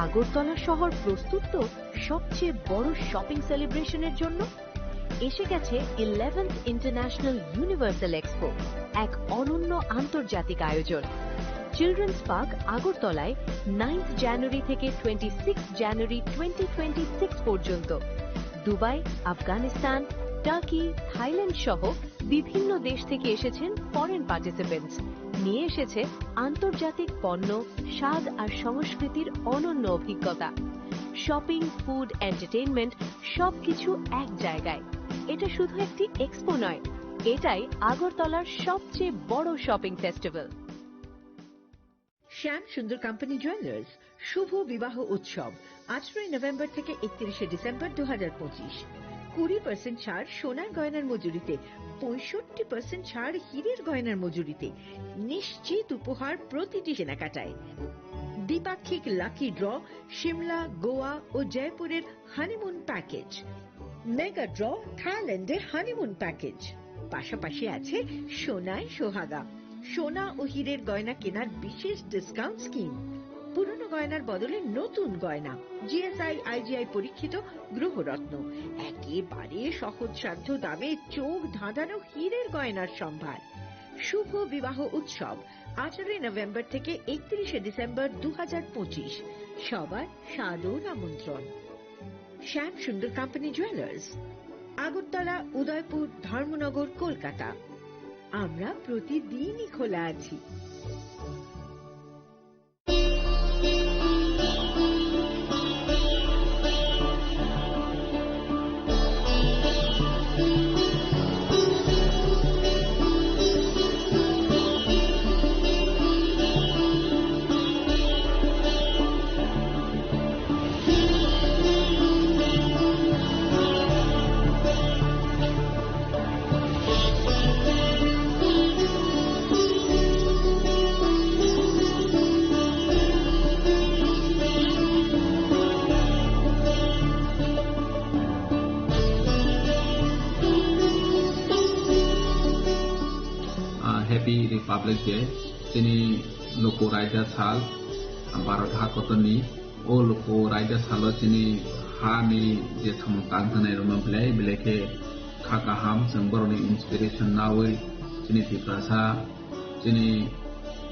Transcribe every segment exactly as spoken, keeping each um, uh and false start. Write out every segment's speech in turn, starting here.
আগরতলা শহর প্রস্তুত তো সবচেয়ে বড় শপিং সেলিব্রেশনের জন্য। এসে গেছে ইলেভেন্থ ইন্টারন্যাশনাল ইউনিভার্সাল এক্সপো, এক অনন্য আন্তর্জাতিক আয়োজন। চিলড্রেন্স পার্ক আগরতলায় নাইন্থ জানুয়ারি থেকে twenty six January twenty twenty six পর্যন্ত। দুবাই, আফগানিস্তান, টার্কি, থাইল্যান্ড সহ বিভিন্ন দেশ থেকে এসেছেন ফরেন পার্টিসিপেন্টস। নিয়ে এসেছে আন্তর্জাতিক পণ্য, স্বাদ আর সংস্কৃতির অনন্য অভিজ্ঞতা। শপিং, ফুড, এন্টারটেইনমেন্ট, সবকিছু এক জায়গায়। এটা শুধু একটি এক্সপো নয়, এটাই আগরতলার সবচেয়ে বড় শপিং ফেস্টিভ্যাল। শ্যাম সুন্দর কোম্পানি জুয়েলার্স শুভ বিবাহ উৎসব, আঠারোই নভেম্বর থেকে একত্রিশে ডিসেম্বর দু হাজার পঁচিশ। কুড়ি পার্সেন্ট ছাড় সোনার গয়নার মজুরিতে, পঁয়ষট্টি পার্সেন্ট ছাড় হীরের গয়নার মজুরিতে, নিশ্চিত উপহার প্রতিটি কেনাকাটায়। দ্বিপাক্ষিক লাকি ড্র, সিমলা, গোয়া ও জয়পুরের হানিমুন প্যাকেজ। মেগা ড্র, থাইল্যান্ডের হানিমুন প্যাকেজ। পাশাপাশি আছে সোনায় সোহাগা, সোনা ও হীরের গয়না কেনার বিশেষ ডিসকাউন্ট স্কিম। পুরনো গয়নার বদলে নতুন গয়না, জিএসআই, আইজিআই পরীক্ষিত গ্রহরত্ন, একেবারে সহজসাধ্য দামে চোখ ধাঁধানো হীরের গয়নার সম্ভার। শুভ বিবাহ উৎসব, আঠারোই নভেম্বর থেকে একত্রিশে ডিসেম্বর দু হাজার পঁচিশ। সবার সাদর আমন্ত্রণ। শ্যাম সুন্দর কোম্পানি জুয়েলার্স, আগরতলা, উদয়পুর, ধর্মনগর, কলকাতা। আমরা প্রতিদিনই খোলা আছি। Ah, Happy Republic Day. Chini luku raida sal, Bharat ha kotorni. O luku raida salo chini ha ni je samung tang thani rokno belai belai khe kha kaham, chwng borokni inspiration nawi chini Tiprasa, chini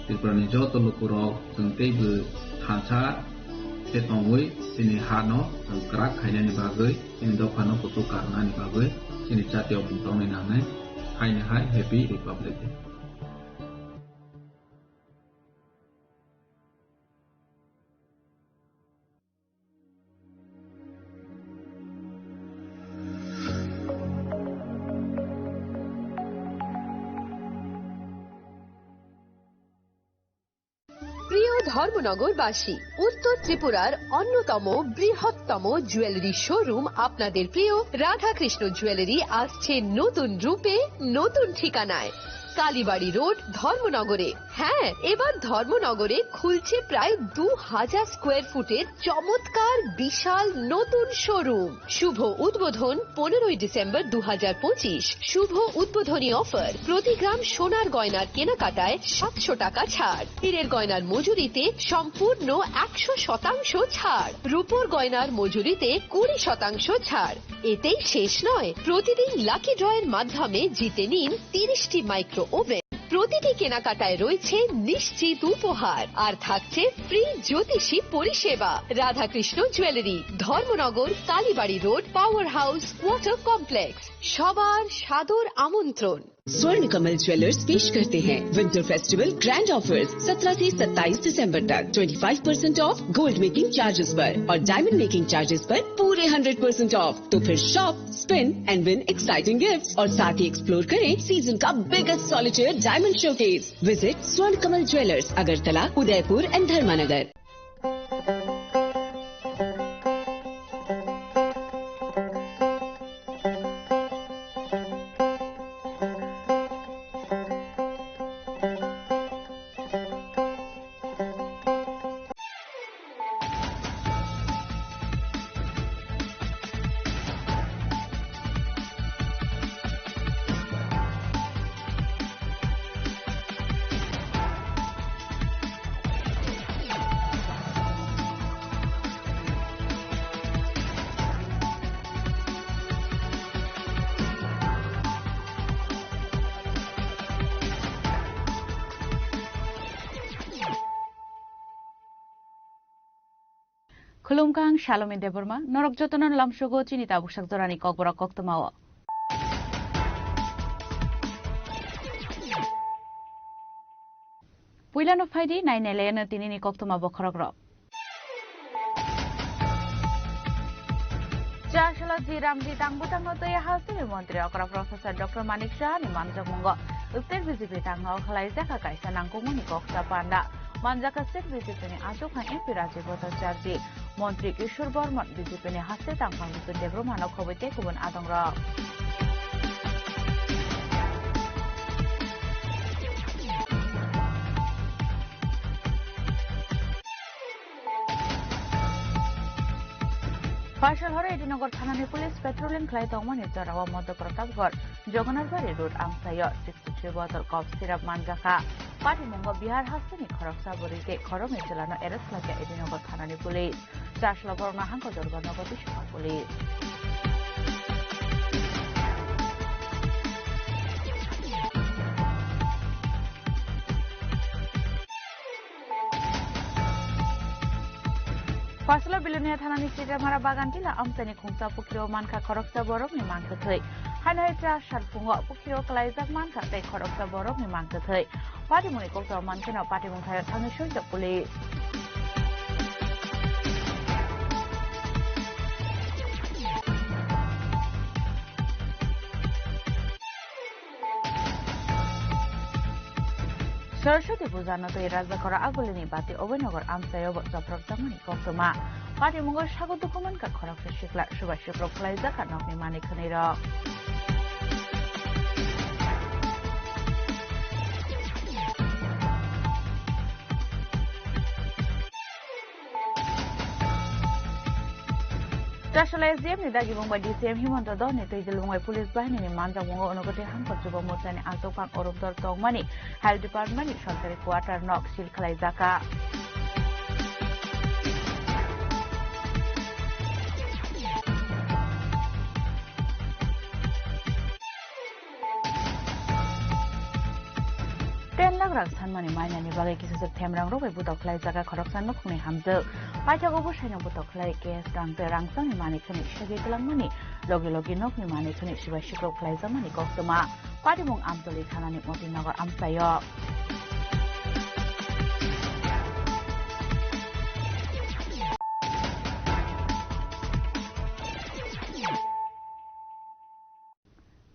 Tripura ni joto lukurok chwng teibo thansa khe tongwi chini ha no chwng kwrak khainani bagwi, chini dopha no kuchuk karnani bagwi chini jatiyo bumtokni nangnai. Haini hai Happy Republic Day. প্রিয় ধর্মনগরবাসী, উত্তর ত্রিপুরার অন্যতম বৃহত্তম jewellery showroom আপনাদের প্রিয় রাধাকৃষ্ণ জুয়েলারি আসছে নতুন রূপে, নতুন ঠিকানায়, কালীবাড়ি রোড, ধর্মনগরে। হ্যাঁ, এবার ধর্মনগরে খুলছে প্রায় দু হাজার স্কোয়ার ফুটের চমৎকার বিশাল নতুন শোরুম। শুভ উদ্বোধন পনেরোই ডিসেম্বর দু হাজার পঁচিশ। শুভ উদ্বোধনী অফার, প্রতি গ্রাম সোনার গয়নার কেনাকাটায় সাতশো টাকা ছাড়, হীরের গয়নার মজুরিতে সম্পূর্ণ একশো শতাংশ ছাড়, রূপোর গয়নার মজুরিতে কুড়ি শতাংশ ছাড়। এতেই শেষ নয়, প্রতিদিন লাকি ড্রয়ের মাধ্যমে জিতে নিন তিরিশটি মাইক্রো ওভেন। প্রতিটি কেনাকাটায় রয়েছে নিশ্চিত উপহার, আর থাকছে ফ্রি জ্যোতিষী পরিষেবা। Radhakrishna jewellery, Dharmanagar, Kalibari road, power house, water complex. সবার সাদর আমন্ত্রণ। स्वर्ण कमल ज्वेलर्स पेश करते हैं विंटर फेस्टिवल ग्रैंड ऑफर्स, सत्रह से सत्ताईस दिसंबर तक। Twenty five percent of gold making charges पर और डायमंड मेकिंग चार्जेस पर पूरे हंड्रेड परसेंट ऑफ। तो फिर shop, spin and win exciting gifts और साथ ही एक्सप्लोर करें सीजन का biggest solitaire diamond showcase. Visit स्वर्ण कमल ज्वेलर्स, अगरतला, उदयपुर एंड धर्मानगर। Khulumkha, ang Salomi Debbarma, norok jotono lamsogo chini tabuksak jorani kokborok koktwmao. Puilano phaidi, nai nailayano tinini koktwma bokhorokrok. Chasala G Ramji tang bwtangno twi hasteni montri okra Professor Doctor Manik Saha ni manjakmungo State B J P tangno khwlaijak kaisa nangkukmani koksa panda. Manjak State B J P ni achukphang M P Rajiv Bhattacharjee, montri Kishore Bormon, B J P ni haste tangphang Bipin Debbarma no khobwi tei kubun adongrok. Phaisal horo Edinagar thanani police patrolling khlai tongmani jorao Madhya Pratapgarh Jagannath Bari Road amchaio sixty three bottle cough syrup manjakha. Patimungo Bihar hasteni khoroksa bwrwi tei khoroknwi chwlano arrest khlaikha Edinagar thanani police. Chasla borokno hangko jorba nogo tisukha police. Phaisalo Bilonia thanani Chitramara Bagan Tila amchaini khungsa pukhiro mankha khoroksa borokni mangkwthwi. Haino hai cha salphungo pukhiro kwlaijak mankha tei khoroksa borokni mangkwthwi. Patimungni kokjao mankheno patimung thaio thangwi swijak police. Saraswati Puja no twi Rajakora Agulini Bati Oboi Nagar amchaio bo chopropjakmani koktwma. Patimungo sago dukhu mankha khoroksa sikla, subai sukrok khwlaijak kha nokni manwi khwnwi rok. Chasala S D M ni dagimung bai D C M Himanta Dhor ni twijlwng bai police bahini ni manjakmungo unokoti hangkor chuba morcha ni achukphang orubdor tongmani Health Department ni sorkari quarter nok seal khwlaijakha. Ten lakh rang sanmani mainani bagwi kisajwk themrang rok bai butok khlaijak khoroksa nukhungni hamjwk. Paithago bwsaino butok khlai cash rang tei rangchakni manwi khwnwi segwi twlangmani logi logi nokni manwi khwnwi sibai sikrok khlaijakmani koktwma. Patimung Amtoli thanani Motinagar amchaio.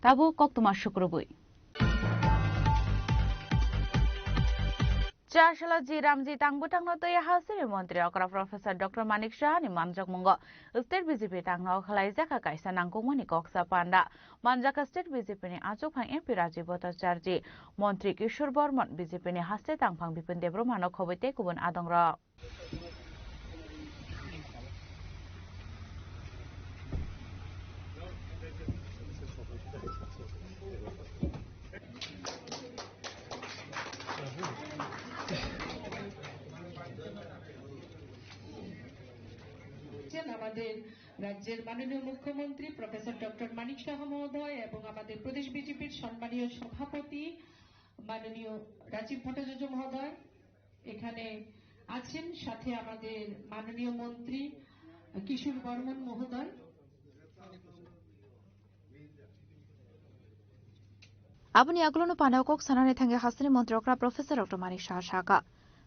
Tabuk koktwma sukrubwi. Chasala G Ramji tang bwtangno twi hasteni montri okra Professor Doctor Manik Saha ni manjakmungo State B J P tangno khwlaijak kaisa nangkukmani koksa panda. Manjakha State B J P ni achukphang M P Rajiv Bhattacharjee, montri Kishore Bormon, B J P ni haste tangphang Bipin Debbarma no khobwi tei kubun adongrok. আমাদের রাজ্যের মাননীয় মুখ্যমন্ত্রী professor doctor Manik সাহা মহোদয় এবং আমাদের প্রদেশ বিজেপির সম্মানীয় সভাপতি মাননীয় রাজীব ভট্টাচার্য মহোদয় এখানে আছেন, সাথে আমাদের মাননীয় মন্ত্রী কিশোর বর্মন মহোদয়। Aboni agulano panao kok sanani thangwi hasteni montri okra Professor Doctor Manik Saha sakha,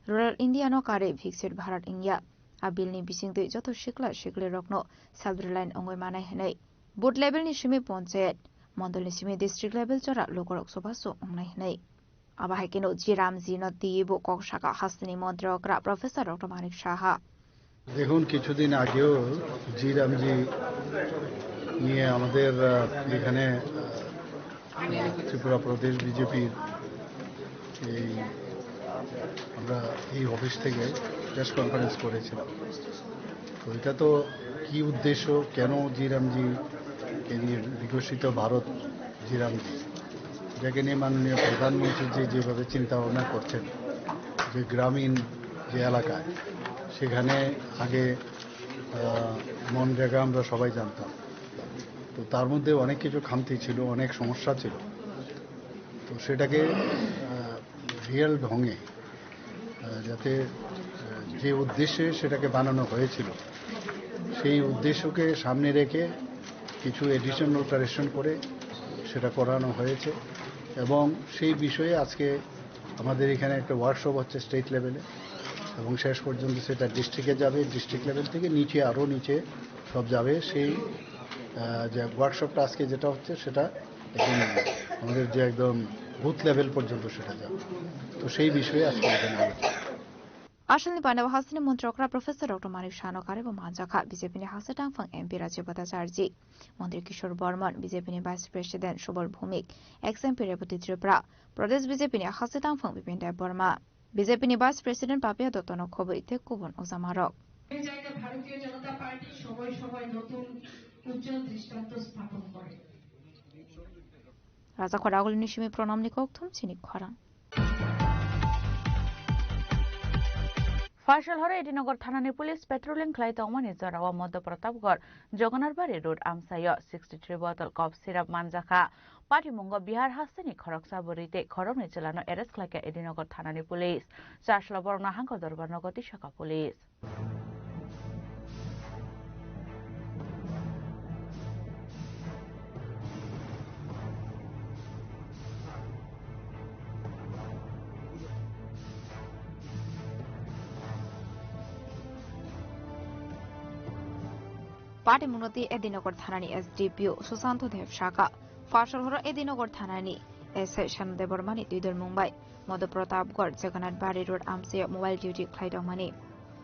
Rural India no karwi Viksit Bharat wngya. A bill ni bisingtwi joto sikla sikli rokno self reliant wngwi manai hwnwi. Booth level ni simi ponchayat, mondol ni simi district level jora lukurok chubachu wngnai hwnwi. Abo hai kheno G Ramji no twiwi bo kok sakha hasteni montri okra Professor Doctor Manik Saha. দেখুন, কিছুদিন আগেও জি রামজি নিয়ে আমাদের, আহ, এখানে, আহ, ত্রিপুরা প্রদেশ বিজেপির এই, আমরা এই অফিস থেকে প্রেস কনফারেন্স করেছিলাম। তো এটা তো কি উদ্দেশ্য, কেন জি রামজি কে নিয়ে বিকশিত ভারত জি রামজি, যাকে নিয়ে মাননীয় প্রধানমন্ত্রী যে যেভাবে চিন্তা ভাবনা করছেন, যে গ্রামীণ যে এলাকায়, সেখানে আগে, আহ, মনরেগা আমরা সবাই জানতাম, তো তার মধ্যে অনেক কিছু খামতি ছিল, অনেক সমস্যা ছিল। তো সেটাকে, আহ, রিয়েল ঢঙে, আহ, যাতে, আহ, যে উদ্দেশ্যে সেটাকে বানানো হয়েছিল, সেই উদ্দেশ্যকে সামনে রেখে কিছু এডিশনাল কারেকশন করে সেটা করানো হয়েছে এবং সেই বিষয়ে আজকে আমাদের এখানে একটা ওয়ার্কশপ হচ্ছে স্টেট লেভেলে এবং শেষ পর্যন্ত সেটা ডিস্ট্রিক্টে যাবে, ডিস্ট্রিক্ট লেভেল থেকে নিচে, আরও নিচে সব যাবে। সেই আহ, যে ওয়ার্কশপটা আজকে যেটা হচ্ছে সেটা একদম আমাদের যে একদম বুথ লেভেল পর্যন্ত সেটা যাবে। তো সেই বিষয়ে আজকে এখানে আলোচনা। Asalni panao hasteni montrokra Professor Doctor Manik Saha no karwi bo manjakha, B J P ni haste tangphang M P Rajib Bhattacharjee, Montri Kishore Bormon, B J P ni Vice President Subal Bhowmik, ex M P Rebati Tripura, Pradesh B J P ni haste tangphang Bipin Debbarma. B J P ni Vice President Papiya Dotto no khobwi tei kubun ojamarok. এই জায়গায় ভারতীয় জনতা পার্টি সময় সময় নতুন উজ্জ্বল দৃষ্টান্ত স্থাপন করে। Rajakhor Agulini simi Pranamni kokthum chini khorang. Faisal horo Edinagar thanani police patrolling khlai tongmani jorao Madhya Pratapgarh Jagannath Bari Road amsaio sixty three bottle cough syrup manjakha. Patimungo Bihar hasteni khoroksa bwrwi tei khoroknwi chwlano arrest khlaikha Edinagar thanani police. Chasla borokno hangko dorbar nogo tisaka police. Patimungno twi Edinagar thanani S D P O Susanto Dev sakha, Faisal horo Edinagar thanani S I Shyam Debbarmani twidulmung bai Madhya Pratapgarh Jagannath Bari Road amchaio mobile duty khlai tongmani.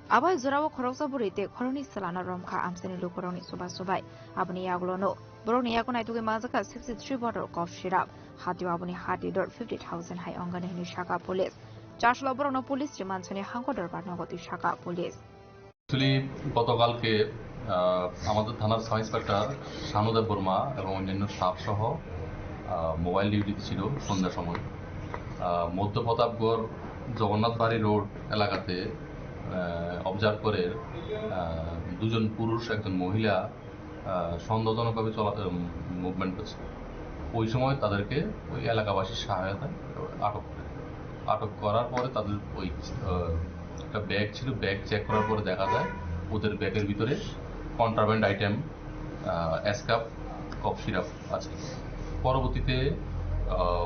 Abo jorao khoroksa bwrwi tei khoroknwi chwlano romkha amchaini lukurokni chubachu bai. Aboni yagulono borokni yago naitugwi manjakha sixty three bottle cough syrup, hatio aboni hati dor fifty thousand hai ongani hwnwi sakha police. Chaslo borokno police remand sani hangko dorbar nogo twi sakha police. Actually, গতকালকে, আহ, আমাদের থানার sub inspector Sanu দেব বর্মা এবং অন্যান্য স্টাফ সহ, আহ, মোবাইল ডিউটিতে ছিল সন্ধ্যার সময়। আহ, মধ্য প্রতাপগড় জগন্নাথ বাড়ি রোড এলাকাতে, আহ, অবজার্ভ করে, আহ, দুজন পুরুষ, একজন মহিলা, আহ, সন্দেহজনকভাবে চলা-, উম, মুভমেন্ট করছে। ওই সময় তাদেরকে ওই এলাকাবাসীর সহায়তায় আটক করে। আটক করার পরে তাদের ওই, আহ, একটা ব্যাগ ছিল, ব্যাগ চেক করার পরে দেখা যায় ওদের ব্যাগের ভিতরে কন্ট্রাব্যান্ড আইটেম, আহ, এসকাপ, কফ সিরাপ আছে। পরবর্তীতে, আহ,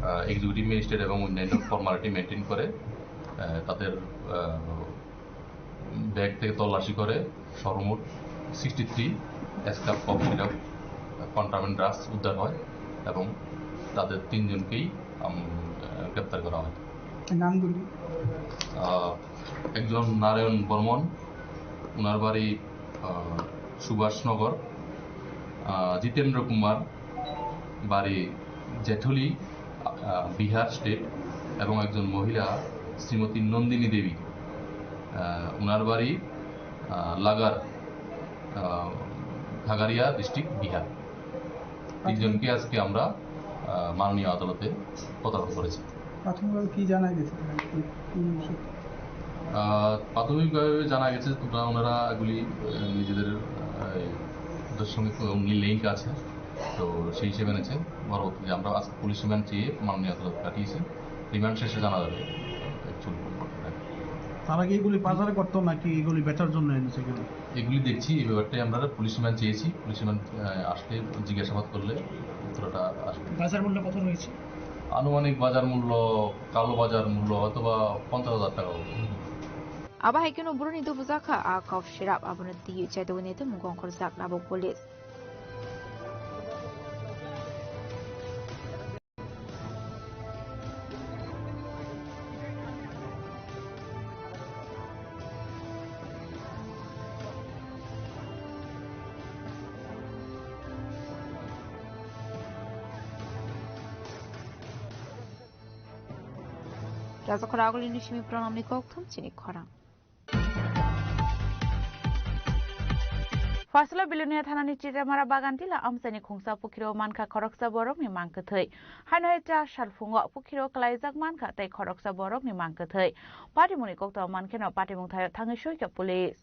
আহ, এক্সিকিউটিভ ম্যাজিস্ট্রেট এবং অন্যান্য ফর্মালিটি মেনটেন করে, আহ, তাদের, আহ, ব্যাগ থেকে তল্লাশি করে সর্বমোট sixty three escape cough syrup contraband drugs উদ্ধার হয় এবং তাদের তিনজনকেই, আম, গ্রেপ্তার করা হয়। নামগুলি? আহ, একজন নারায়ণ বর্মন, ওনার বাড়ি, আহ, সুভাষনগর, আহ, জিতেন্দ্র কুমার, বাড়ি জেঠুলি, আহ, বিহার স্টেট, এবং একজন মহিলা শ্রীমতী নন্দিনী দেবী, আহ, ওনার বাড়ি, আহ, লাগার, আহ, খাগারিয়া ডিস্ট্রিক্ট, বিহার। তিনজনকে আজকে আমরা, আহ, মাননীয় আদালতে প্রত্যার্পণ করেছি। প্রাথমিকভাবে কি জানা গেছে? কোন বিষয়ে? আহ, প্রাথমিকভাবে জানা গেছে, তোমরা, ওনারা এগুলি, আহ, নিজেদের, আহ, এই ওদের সঙ্গে লিঙ্ক আছে, তো সেই হিসেবে এনেছে। পরবর্তীতে আমরা আজকে পুলিশ রিমান্ড চেয়ে মাননীয় আদালতে পাঠিয়েছি। রিমান্ড শেষে জানা যাবে অ্যাকচুয়াল ঘটনাটা। তারা কি এগুলি বাজারে করতো নাকি এগুলি বেচার জন্য এনেছে এগুলি? এগুলি দেখছি, এই ব্যাপারটাই আমরা পুলিশ রিমান্ড চেয়েছি। পুলিশ রিমান্ড, আহ, আসলে জিজ্ঞাসাবাদ করলে উত্তরটা আসবে। বাজার মূল্য কত রয়েছে? আনুমানিক বাজার মূল্য, কালো বাজার মূল্য হয়তো বা পঞ্চাশ হাজার টাকা হবে। Abo hai kheno borokni dubujakha a cough syrup, abono twiwi chaitugwi naitwi mungkol khorjak labo police. Rajakhor Agulini simi Pranamni kokthum chini khorang. Faisalo Bilonia thanani Chitamara Bagantila amchaini khungsa pukhiro mankha khoroksa borokni mangkwthwi. Haino hai cha salphungo pukhiro klaijak mankha tei khoroksa borokni mangkwthwi. Patimungni koktwma mankheno patimung thaio thangwi soikha police.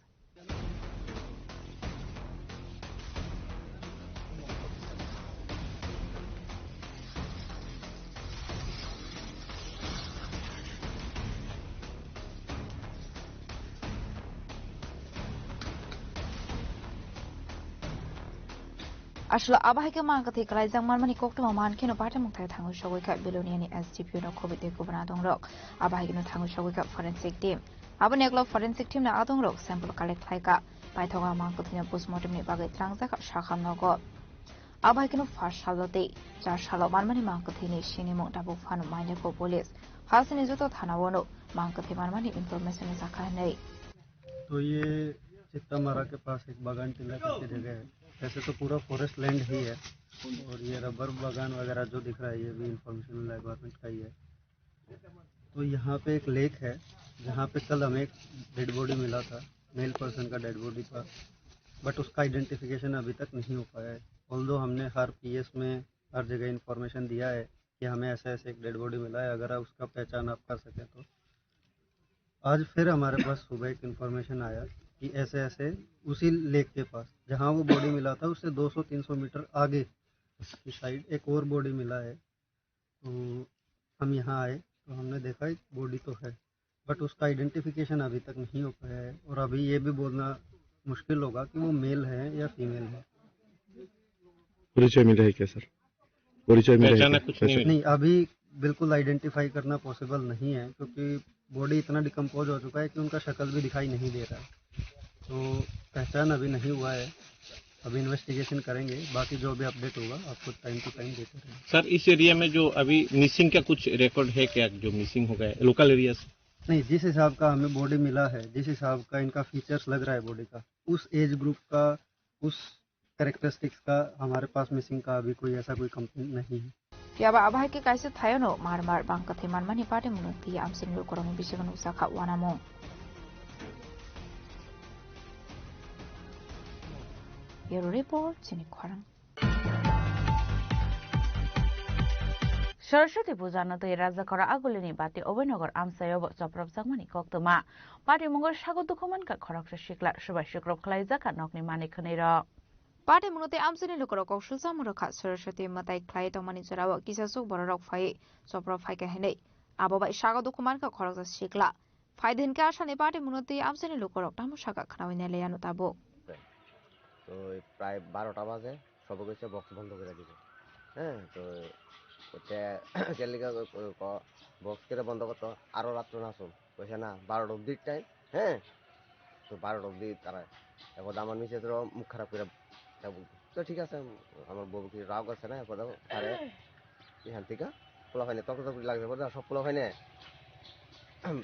Aswk abo hai khe mang kwthwi kwlaijak manmani koktwma man kheno patimung thai thangwi sogwi kha Belonia ni S D P O no khobwi tei kubuna dongrok. Abo hai kheno thangwi sogwi kha forensic team. Aboni ulo forensic team ni adongrok sample collect khlai kha. Paithago mang kwthwino postmortem ni bagwi tlangjak kha sakham nogo. Abo hai kheno first salo tei char salo manmani mang kwthwini sinimung tabuk phano mainai kho police. Hasteni joto thana o no mang kwthwi manmani information rijak kha hinwi. तो ये चित्ता मारा के पास एक बागान टिंगा करके जगह है। वैसे तो पूरा फॉरेस्ट लैंड ही है और ये रबर बागान वगैरह जो दिख रहा है, ये भी इंफॉर्मेशन वाला गवर्नमेंट का ही है। तो यहाँ पे एक लेक है, जहाँ पे कल हमें एक डेड बॉडी मिला था, मेल पर्सन का डेड बॉडी था, बट उसका आइडेंटिफिकेशन अभी तक नहीं हो पाया है। ऑल्दो हमने हर पी एस में हर जगह इंफॉर्मेशन दिया है कि हमें ऐसे ऐसे एक डेड बॉडी मिला है, अगर आप उसका पहचान आप कर सकें तो। आज फिर हमारे पास सुबह एक इंफॉर्मेशन आया कि ऐसे ऐसे उसी लेक के पास, जहाँ वो बॉडी मिला था, उससे दो सौ तीन सौ मीटर आगे की साइड एक और बॉडी मिला है। तो हम यहाँ आए तो हमने देखा एक बॉडी तो है, बट उसका आइडेंटिफिकेशन अभी तक नहीं हो पाया है और अभी ये भी बोलना मुश्किल होगा कि वो मेल है या फीमेल है। परिचय मिला है क्या सर? परिचय मिला है पहचाना क्या? कुछ नहीं पहचान- मिला। नहीं, अभी बिल्कुल आइडेंटिफाई करना पॉसिबल नहीं है, क्योंकि बॉडी इतना डिकम्पोज हो चुका है कि उनका शक्ल भी दिखाई नहीं दे रहा है। तो पहचान अभी नहीं हुआ है, अभी इन्वेस्टिगेशन करेंगे, बाकी जो भी अपडेट होगा आपको टाइम टू टाइम देते रहेंगे। सर, इस एरिया में जो अभी मिसिंग का कुछ रिकॉर्ड है क्या, जो मिसिंग हो गया है लोकल एरिया से? नहीं, जिस हिसाब का हमें बॉडी मिला है, जिस हिसाब का इनका फीचर्स लग रहा है बॉडी का, उस एज ग्रुप का, उस कैरेक्टरिस्टिक्स का हमारे पास मिसिंग का अभी कोई ऐसा कोई कंप्लेंट नहीं है। Phiya ba abo hai khe kaisa thaio no mar mar bang kwthwi manmani patimung twi amchaini lukurokni bisingo nukjakha uanamung. Bureau Report, chini khorang. Saraswati Puja no twi Rajakhora Agulini Bati Oboi Nagar amchaio bo chopropjakmani koktwma. Patimungo sago dukhu mankha khoroksa sikla, subai sukrop khlaijak kha nokni manwi khwnwi rok. Patimungno tei amchaini lukurok kok sulsa murwkha Saraswati mwtai khlai tongmani jorao kisasuk bororok phai choprop phaikha hinwi. Abo bai sago dukhu mankha khoroksa sikla. Phaidi hinkhe asani patimungno tei amchaini lukurok tamo sakha khnaui nailaiano tabuk. তো এই প্রায় বারোটা বাজে, সবে কইছে বক্স বন্ধ করে দিবে। হ্যাঁ, তো ওতে কেলিকা বক্স করে বন্ধ করতো, আরো রাত্র নাচুন। কইছে না, বারোটা অব্দি টাইম। হ্যাঁ, তো বারোটা অব্দি তারা। এবার আমার মিসেসেরও মুখ খারাপ করে, তো ঠিক আছে, আমার বউ কি রাগ আছে না, এরপর তারে এখান থেকে পোলাপাইনে তকতাকি লাগছে, বুঝলে? সব পোলাপাইনে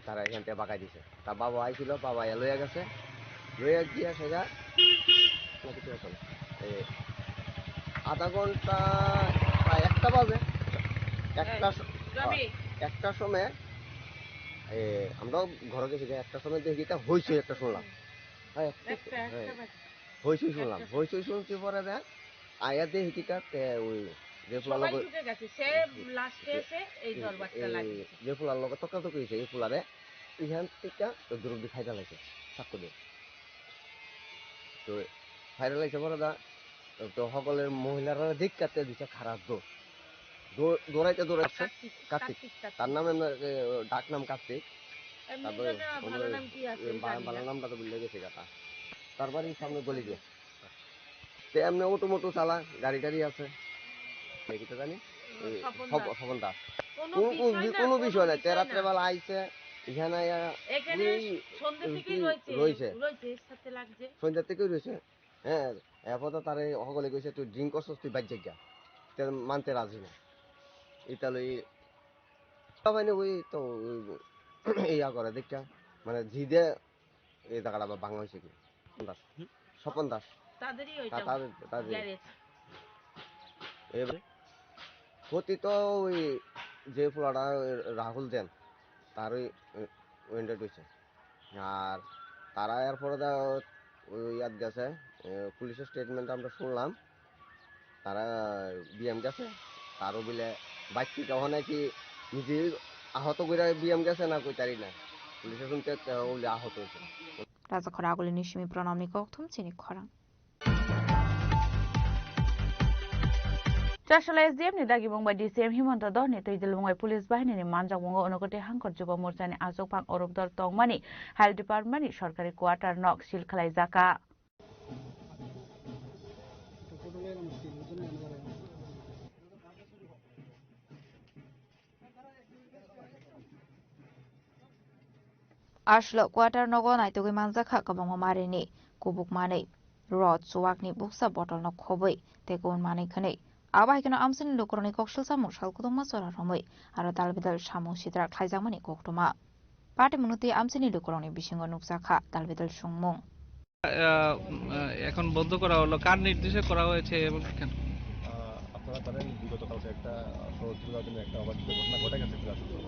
তারা এখান থেকে বাগাই দিছে। তা বাবা আইছিল, বাবা আইয়া লইয়া গেছে, লইয়া গিয়া সেটা না কিছু হতো না। এই আধা ঘন্টা, প্রায় একটা বাজে, একটা স-, একটা সময়, এ, আমরা ঘরে গেছি যে একটা সময় দেখি এটা হইছে একটা শুনলাম। হ্যাঁ, হইচই শুনলাম। হইচই শুনছি পরে দেখ, আয়া দেখি কিতা, তে ওই যে পোলার লগে ঢুকে গেছে, সে লাস্টে এসে এই দরবারটা এই লাগিয়েছে। যে পোলার লগে তকাতকি হইছে, এই পোলারে ইহান টিকা তো দুরুদি ফাইরা লাইছে, সাক্ষ্য দিয়ে। তো ফাইরা লাইছে পরে দা, তো সকলের মহিলারা দেখতে দুইটা খারাপ দো। দৌ-, দৌড়াইতে দৌড়াইতে কার্তিক, কার্তিক। কার্তিক, কার্তিক। তার নাম এমনি, এ, ডাক নাম কার্তিক। এমনি তারপরে জানে না, ভালো নাম কি আছে, এ, বা-, জানি না। ভালো নামটা তো ভুলে গেছি কথা। তার বাড়ির সামনে গলি দিয়ে। তো এমনি অটো মোটো চালা, গাড়ি টাড়ি আছে। এটা জানি, এ, স্বপন স্বপ-, দাস। স্বপন দাস। কোনো কোন, কোন বিষয় বি-, না, কোনো কোনো বিষয় নাই। তে বিষয় না। রাত্রেবেলা আইছে, এখানে আইয়া এখানে ওই সন্ধ্যা থেকেই কি রয়েছে, রয়েছে। রয়েছে, এর সাথে লাগছে। সন্ধ্যা থেকেই রয়েছে। হ্যাঁ, এরপর তো তারে হকলে কইছে, "তুই ড্রিঙ্ক করছস, তুই বাইর যা।" তে মানতে রাজি না। ইতা লই, তবে ওই তো, ওই ইয়া করে দেখা, মানে, জিদে এই জায়গাটা আবার ভাঙা হয়েছে কি? স্বপন দাস। স্বপন দাস। তাদেরই ওইটা তা-, তাদের, তাদের। গ্যারেজ। এবার ক্ষতি তো ওই যে পোলাটা রাহুল দেন, তারই, উম, উইন্ডেড হয়েছে। আর তারা এরপরে দা ওই ইয়াত গেছে, এ, পুলিশের স্টেটমেন্ট আমরা শুনলাম, তারা বিএম গেছে, তারও বিলে বাইক থেকে ওখানে কি নিজে আহত করে বিএম গেছে না কই তারি না, পুলিশে শুনতে ওগুলি আহত হয়েছে। Rajakhora Agulini simi Pranamni kokthum chini khorang. Chasala S D M ni dagimung bai D C M Himanta Dor ni twi dilmung bai police bahini ni manjakmungo Unakoti Hangkor Jubo Morcha ni achukphang Arup Dor tongmani Health Department ni sorkari quarter nok seal khlaijakha. Aswk quarter nogo naitugwi manjakha kwbangma marini kubuk manwi, rot, chuwakni buksa bottle no khobwi tei kubun manwi khwnwi. Abo hai kheno amchaini lukurokni kok silsamung sal kwbangma chora romwi aro dalbidal samung sitra khlaijakmani koktwma. Patimungno tei amchaini lukurokni bisingo nukjakha dalbidal songmung. আহ, উম, আহ, এখন বন্ধ করা হলো, কার নির্দেশে করা হয়েছে এবং কেন? আহ, আপনারা জানেন, বিগত কালকে একটা, আহ, সড়ক দুর্ঘটনা, একটা অবাঞ্ছিত ঘটনা ঘটে গেছে ক্লাস। তো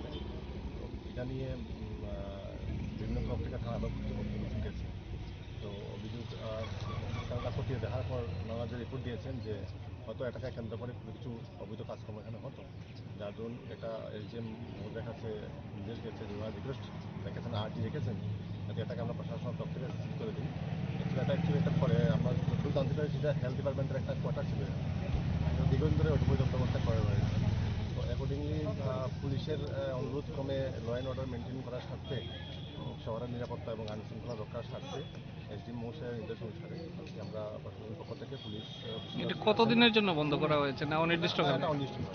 এটা নিয়ে, উম, আহ, বিভিন্ন তরফ থেকে থানা বা কর্তৃপক্ষ অভিযোগ গেছে। তো অভিযোগ, আহ, তারা খতিয়ে দেখার পর ওনারা যে রিপোর্ট দিয়েছেন যে হয়তো এটাকে কেন্দ্র করে কোনো কিছু অবৈধ কাজকর্ম এখানে হতো। যার দরুন একটা এসডিএম মহোদয়ের কাছে নির্দেশ গেছে যে ওনারা রিকোয়েস্ট রেখেছেন, আর্জি রেখেছেন, যাতে এটাকে আমরা প্রশাসনের তরফ থেকে সিজ করে দিই। অ্যাকচুয়ালি এটা, অ্যাকচুয়ালি এটা পরে আমরা যতদূর জানতে পেরেছি, এটা হেলথ ডিপার্টমেন্টের একটা কোয়ার্টার ছিল। তো দীর্ঘদিন ধরে অবৈধ ব্যবস্থা করা রয়েছে। তো অ্যাকর্ডিংলি, আহ, পুলিশের, আহ, অনুরোধ ক্রমে ল অ্যান্ড অর্ডার মেনটেন করার স্বার্থে, উম, শহরের নিরাপত্তা এবং আইন শৃঙ্খলা রক্ষার স্বার্থে এসডিএম মহোদয়ের নির্দেশ অনুসারে আমরা প্রশাসনের পক্ষ থেকে পুলিশ, আহ, এটা কতদিনের জন্য বন্ধ করা হয়েছে না অনির্দিষ্টকাল? এটা অনির্দিষ্টকাল।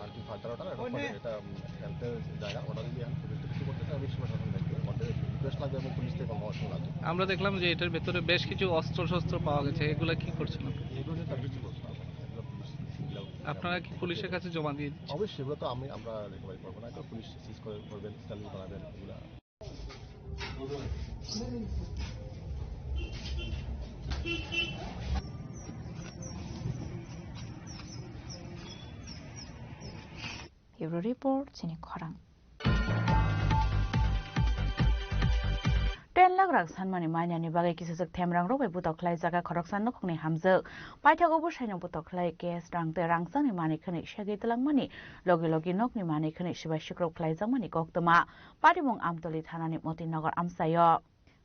আর কি ফার্দার অর্ডার, এখন পরে এটা, উম, হেলথের জায়গা, ওরা যদি এখন পুলিশ কিছু করতে চায়, অবশ্যই প্রশাসন দেখবে। আমাদের রিকোয়েস্ট লাগবে এবং পুলিশ থেকে কনফার্মেশন লাগবে। আমরা দেখলাম যে এটার ভেতরে বেশ কিছু অস্ত্রশস্ত্র পাওয়া গেছে, এগুলা কি করছেন আপনি? এগুলো নিয়ে তার কিছু প্রশ্ন আছে, এগুলো পুলিশ, এগুলো আপনারা কি পুলিশের কাছে জমা দিয়ে দিচ্ছেন? অবশ্যই, এগুলো তো আমি, আমরা রিকভারি করবো না, এগুলো পুলিশ সিজ করে, করবেন, স্টাডি করাবেন, এগুলো। Bureau Report, chini khorang. Ten lakh rang sanmani manyani bagwi kisijak themrangrok bai butok khlaijak khoroksa nukhungni hamjwk. Paithago bwsaino butok khlai cash rang tei rangchakni manwi khwnwi segwi twlangmani logi logi nokni manwi khwnwi sibai sikrok khlaijakmani koktwma. Patimung Amtoli thanani Motinagar amchaio.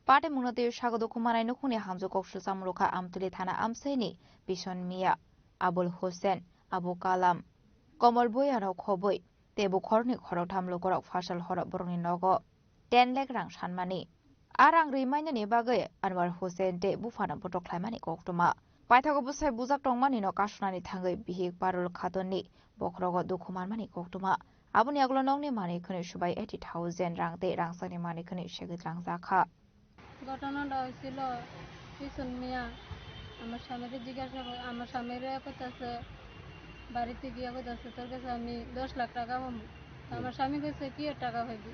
Patimungno tei sago dukhu manai nukhungni hamjwk kok silsa murukha Amtoli thana amchaini Bison Miya, Abul Hussein, Abu Kalam, Komol Bhuyanrok khobwi tei bukhorni khoroktham lukurok phasal horo borokni nogo ten lakh rang sanmani. A rang rwi mainani bagwi Anwar Hussein tei buphano butok khlaimani koktwma. Paithago bwsai bujak tongmanino kasunani thangwi bihik Parul Khatunni bokhorogo dukhu manmani koktwma. Aboni yagulo nokni manwi khwnwi subai eighty thousand rang tei rangchakni manwi khwnwi segwi twlangjakha. ঘটনাটা হয়েছিল পিছন মিয়া আমার স্বামীরে জিজ্ঞাসা করে, আমার স্বামীরে কইতাছে, বাড়িতে গিয়া কইতাছে, "তোর কাছে আমি দশ লাখ টাকা পাবো।" তো আমার স্বামী কইছে, "কি এর টাকা পাইবি?"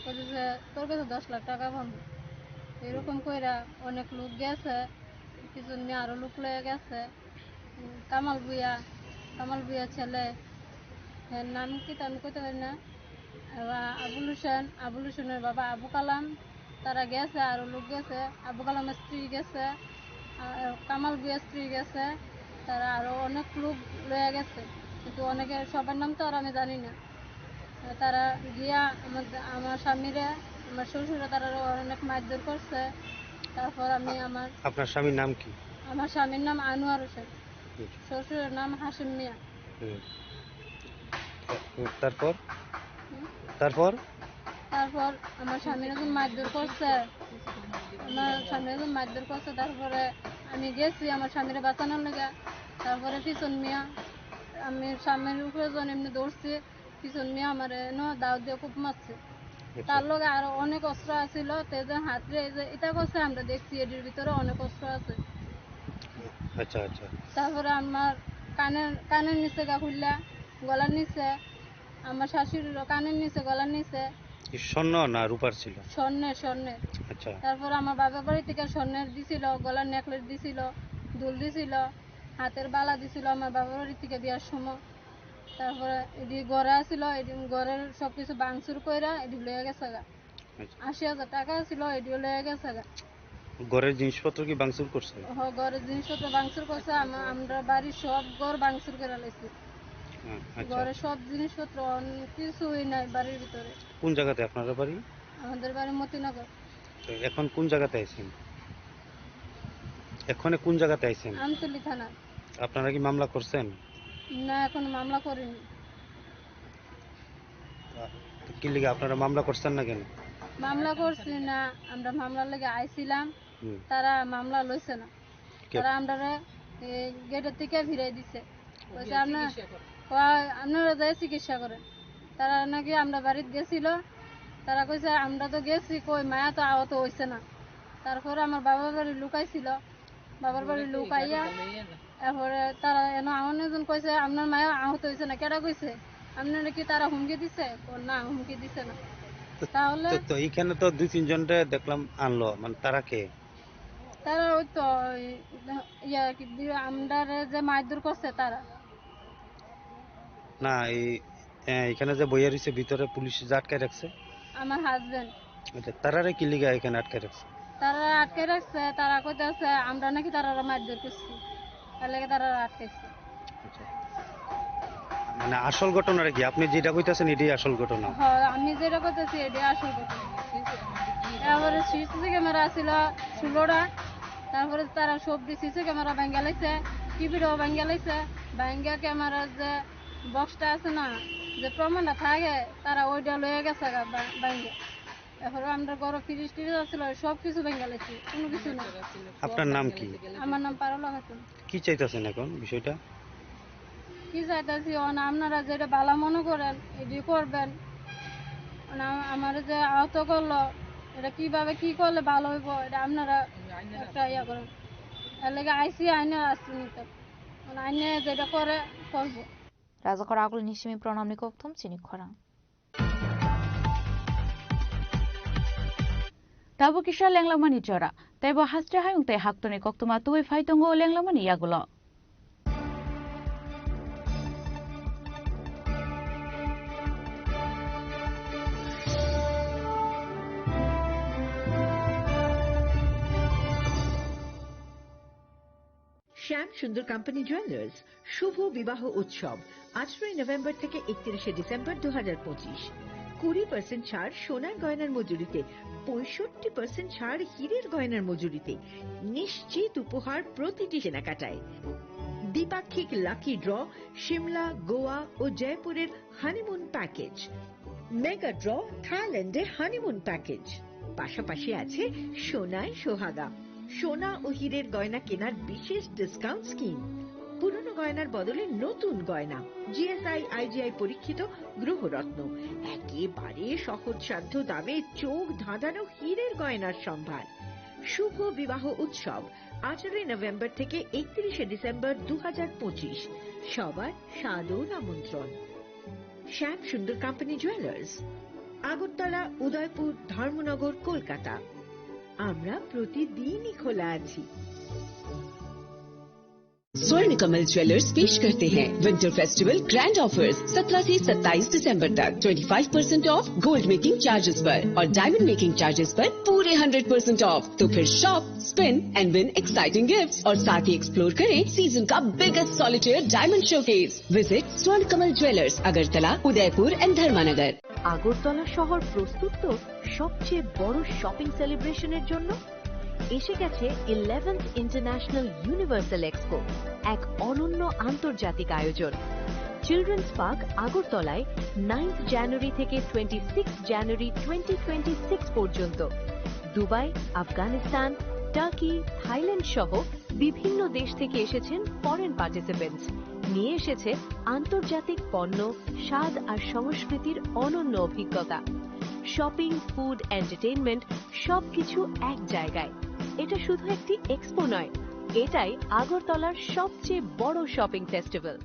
কইতেছে, "তোর কাছে দশ লাখ টাকা পাবো।" এরকম কইরা অনেক লোক গেছে, পিছন মিয়া আরো লোক লয়ে গেছে। উম, কামাল ভুঁইয়া, কামাল ভুঁইয়া ছেলে, এর নাম কি তা আমি কইতে পারি না। আবার আবুল হোসেন, আবুল হোসেনের বাবা আবু কালাম, তারা গেছে, আরো লোক গেছে, আবু কালামের স্ত্রী গেছে, আর কামাল ভুঁইয়ার স্ত্রী গেছে, তারা আরো অনেক লোক লইয়া গেছে, কিন্তু অনেকের সবার নাম তো আর আমি জানি না। তারা গিয়া আমার, আমার স্বামীরে, আমার শ্বশুরে তারা অনেক মারধর করছে। তারপর আমি আমার আপনার স্বামীর নাম কি? আমার স্বামীর নাম আনোয়ার হোসেন। হুম। শ্বশুরের নাম হাসিম মিয়া। হুম। তারপর? হুম? তারপর? তারপর আমার স্বামীর একজন মারধর করছে, আমার স্বামীর একজন মারধর করছে। তারপরে আমি গেছি আমার স্বামীরে বাঁচানোর লেগে। তারপরে পিছন মিয়া, আমি স্বামীর উপরে যখন এমনি দৌড়ছি, পিছন মিয়া আমারে এনো দাও দিয়ে খুব মারছে। আচ্ছা। তার লগে আরো অনেক অস্ত্র আছিল, তে যে হাতরে এই যে এটা করছে, আমরা দেখছি এটির ভিতরে অনেক অস্ত্র আছে। আচ্ছা, আচ্ছা। তারপরে আমার কানের, কানের নিচে গা খুললা, গলার নিচে, আমার শাশুড়িরও কানের নিচে, গলার নিচে। কি স্বর্ণ না রূপার ছিল? স্বর্ণের, স্বর্ণের। আচ্ছা। তারপরে আমার বাবার বাড়ি থেকে স্বর্ণের দিছিল, গলার নেকলেস দিছিল, দুল দিছিল, হাতের বালা দিছিল আমার বাবার বাড়ি থেকে বিয়ার সময়। তারপরে এটি ঘরে আছিল, এটি ঘরের সবকিছু ভাঙচুর কইরা এটি লইয়া গেছে গা। আচ্ছা। আশি হাজার টাকা আছিল, এটিও লইয়া গেছে গা। ঘরের জিনিসপত্র কি ভাঙচুর করছে? হ, ঘরের জিনিসপত্র ভাঙচুর করছে। আমা-, আমরা বাড়ির সব ঘর ভাঙচুর করে লাইছে। হ্যাঁ, আচ্ছা। ঘরের সব জিনিসপত্র অন-, কিছুই নাই বাড়ির ভিতরে। কোন জায়গাতে আপনার বাড়ি? আমাদের বাড়ি মতিনগর। তো এখন কোন জায়গাতে আছেন? এখানে কোন জায়গাতে আছেন? আমতলী থানা। আপনারা কি মামলা করছেন? না, এখন মামলা করিনি। আহ, তো কি লিগে আপনারা মামলা করছেন না কেন? মামলা করছি না, আমরা মামলার লেগে আইছিলাম, হুম। তারা মামলা লইছে না। কে? তারা আমরারে, এ, গেটের থেকে ফিরাই দিছে। কইছে, "আপনার, কয়, আপনারা যাই চিকিৎসা করেন।" তারা নাকি আমরা বাড়িতে গেছিল, তারা কইছে, "আমরা তো গেছি, কই মায়া তো আহত হইছে না।" তারপরে আমার বাবার বাড়ি লুকাইছিল, বাবার বাড়ি লুকাইয়া এরপরে তারা এনে আমার একজন কইছে, "আপনার মায়া আহত হইছে না।" কেডা কইছে? আপনারা কি তারা হুমকি দিছে? ও না, হুমকি দিছে না। তো, তাহলে তো, তো এখানে তো দুই তিনজনরে দেখলাম আনলো, মানে তারা কে? তারা ওই তো, ওই, ইয়া, কি, বি-, আমরারে যে মারধর করছে তারা। না, এই, এ, এখানে যে বইয়া রয়েছে ভিতরে পুলিশ যে আটকে রাখছে? আমার হাজবেন্ড। আচ্ছা, তারারে কি লিগা এখানে আটকে রাখছে? তারা আটকে রাখছে, তারা কইতাছে আমরা নাকি তারারে মারধর করছি, তার লাগি তারা আটকাইছে। আচ্ছা। মানে আসল ঘটনাটা কি? আপনি যেটা কইতাছেন এটাই আসল ঘটনা? হ্যাঁ, আমি যেটা কইতাছি এটাই আসল ঘটনা। তারপরে সিসি ক্যামেরা ছিল ষোলোটা, তারপরে তারা সব সিসি ক্যামেরা ভাঙ্গা লাইছে, টিভিটাও ভাঙ্গা লাইছে, ভাঙ্গা ক্যামেরার যে বক্সটা আছে না, যে প্রমাণটা থাকে, তারা ওইটা লয়ে গেছে গা বা-, ভাঙ্গা। এরপরে আমরা ঘরে ফ্রিজ টিরিজ আছিল, সব কিছু ভাঙ্গা লাইছে, কোনো কিছু না। আপনার নাম কি? আমার নাম পারুলা খাতুন। কি চাইতেছেন এখন বিষয়টা? কি চাইতেছি, অন আপনারা যেটা ভালো মনে করেন, এটি করবেন। মানে, আ-, আমার যে আহত করলো, এটা কিভাবে কি করলে ভালো হইব, এটা আপনারা একটা ইয়া করেন। এর লাগে আইসি আইনে আসছে নিতে। মানে, আইনে যেটা করে, করবো। Rajakhor agulni simi pranamni kokthum chini khorang. Tabuk kisa lenglamani jora, teibo haste hayung tei haktoni koktwma tubui phai tongo lenglamani yagulo. শ্যাম সুন্দর কোম্পানি জুয়েলার্স শুভ বিবাহ উৎসব, আঠারোই নভেম্বর থেকে একত্রিশে ডিসেম্বর দু হাজার পঁচিশ। কুড়ি পার্সেন্ট ছাড় সোনার গয়নার মজুরিতে, পঁয়ষট্টি পার্সেন্ট ছাড় হীরের গয়নার মজুরিতে। নিশ্চিত উপহার প্রতিটি কেনাকাটায়। দ্বিপাক্ষিক লাকি ড্র, সিমলা, গোয়া ও জয়পুরের হানিমুন প্যাকেজ। মেগা ড্র, থাইল্যান্ডে হানিমুন প্যাকেজ। পাশাপাশি আছে সোনায় সোহাগা, সোনা ও হীরের গয়না কেনার বিশেষ ডিসকাউন্ট স্কিম। পুরনো গয়নার বদলে নতুন গয়না, জিএসআই আইজিআই পরীক্ষিত গ্রহরত্ন, একেবারে সহজসাধ্য দামে চোখ ধাঁধানো হীরের গয়নার সম্ভার। শুভ বিবাহ উৎসব, আঠারোই নভেম্বর থেকে একত্রিশে ডিসেম্বর দু হাজার পঁচিশ। সবার সাদর আমন্ত্রণ। শ্যাম সুন্দর কোম্পানি জুয়েলার্স, আগরতলা, উদয়পুর, ধর্মনগর, কলকাতা। আমরা প্রতিদিনই খোলা আছি। स्वर्ण कमल ज्वेलर्स पेश करते हैं विंटर फेस्टिवल ग्रैंड ऑफर्स, सत्रह से सत्ताईस दिसंबर तक। Twenty five percent of gold making charges पर और डायमंड मेकिंग चार्जेस पर पूरे हंड्रेड परसेंट ऑफ। तो फिर shop, spin and win exciting gifts और साथ ही एक्सप्लोर करें सीजन का biggest solitaire diamond showcase. Visit स्वर्ण कमल ज्वेलर्स, अगरतला, उदयपुर एंड धर्मानगर। আগরতলা শহর প্রস্তুত তো সবচেয়ে বড় শপিং সেলিব্রেশনের জন্য। এসে গেছে ইলেভেন্থ ইন্টারন্যাশনাল ইউনিভার্সাল এক্সপো, এক অনন্য আন্তর্জাতিক আয়োজন। চিলড্রেন্স পার্ক আগরতলায় নাইন্থ জানুয়ারি থেকে twenty six January twenty twenty six পর্যন্ত। দুবাই, আফগানিস্তান, টার্কি, থাইল্যান্ড সহ বিভিন্ন দেশ থেকে এসেছেন ফরেন পার্টিসিপেন্টস। নিয়ে এসেছে আন্তর্জাতিক পণ্য, স্বাদ আর সংস্কৃতির অনন্য অভিজ্ঞতা। শপিং, ফুড, এন্টারটেইনমেন্ট, সবকিছু এক জায়গায়। এটা শুধু একটি এক্সপো নয়, এটাই আগরতলার সবচেয়ে বড় শপিং ফেস্টিভ্যাল।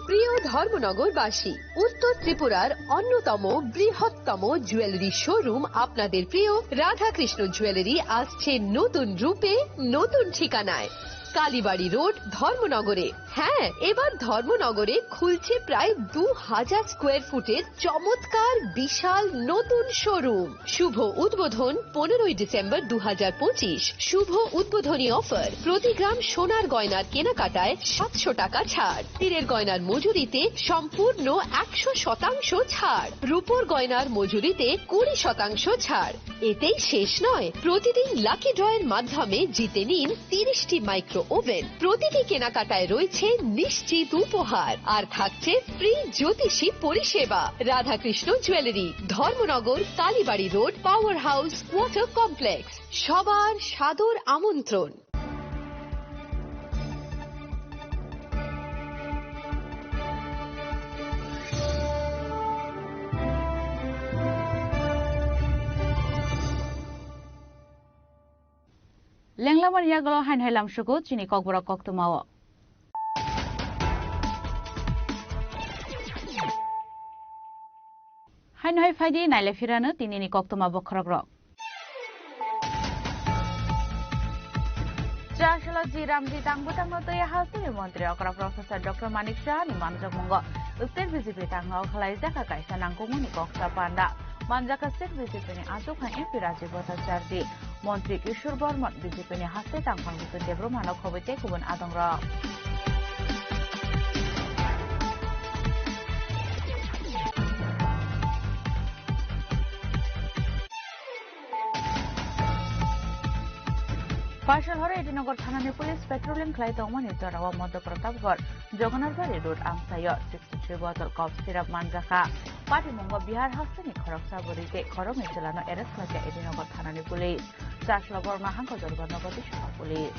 প্রিয় ধর্মনগরবাসী, উত্তর ত্রিপুরার অন্যতম বৃহত্তম জুয়েলারি শোরুম আপনাদের প্রিয় রাধাকৃষ্ণ জুয়েলারি আসছে নতুন রূপে, নতুন ঠিকানায়, কালীবাড়ি রোড, ধর্মনগরে। হ্যাঁ, এবার ধর্মনগরে খুলছে প্রায় দু হাজার স্কোয়ার ফুটের চমৎকার বিশাল নতুন শোরুম। শুভ উদ্বোধন পনেরোই ডিসেম্বর দু হাজার পঁচিশ। শুভ উদ্বোধনী অফার, প্রতি গ্রাম সোনার গয়নার কেনাকাটায় সাতশো টাকা ছাড়, হীরের গয়নার মজুরিতে সম্পূর্ণ একশো শতাংশ ছাড়, রূপোর গয়নার মজুরিতে কুড়ি শতাংশ ছাড়। এতেই শেষ নয়, প্রতিদিন লাকি ড্রয়ের মাধ্যমে জিতে নিন তিরিশটি মাইক্রো ওভেন। প্রতিটি কেনাকাটায় রয়েছে নিশ্চিত উপহার, আর থাকছে ফ্রি জ্যোতিষী পরিষেবা। Radhakrishna jewellery, Dharmanagar, Kalibari road, power house, water complex. সবার সাদর আমন্ত্রণ। Lenglamani yagulo haino hai lamsugo chini kokborok koktwmao. Haino hai phaidi naile phirano tinini koktwma bokhorokrok. Chasla G Ramji tang bwtangno twi hasteni montri okra Professor Doctor Manik Saha ni manjakmungo State B J P tangno khwlaijak kaisa nangkukmani koksa panda. Manjak kha State B J P ni achukha M P Rajiv Bhattacharjee, montri Kishore Burman, B J P ni haste tangphang Bipin Debbarma no khobwi tei kubun adongrok. Paisal horo Edinagar thanani police patrolling khlai tongmani jorao Madhya Pratapgarh Jogannatbari road amchaio sixty-three bottle cough syrup manjakha. Patimungo Bihar hasteni khoroksa bwrwi tei khoroknwi chwlano arrest khlaikha Edinagar thanani police. Chasla borokno hangko jorba nogo tisukha police.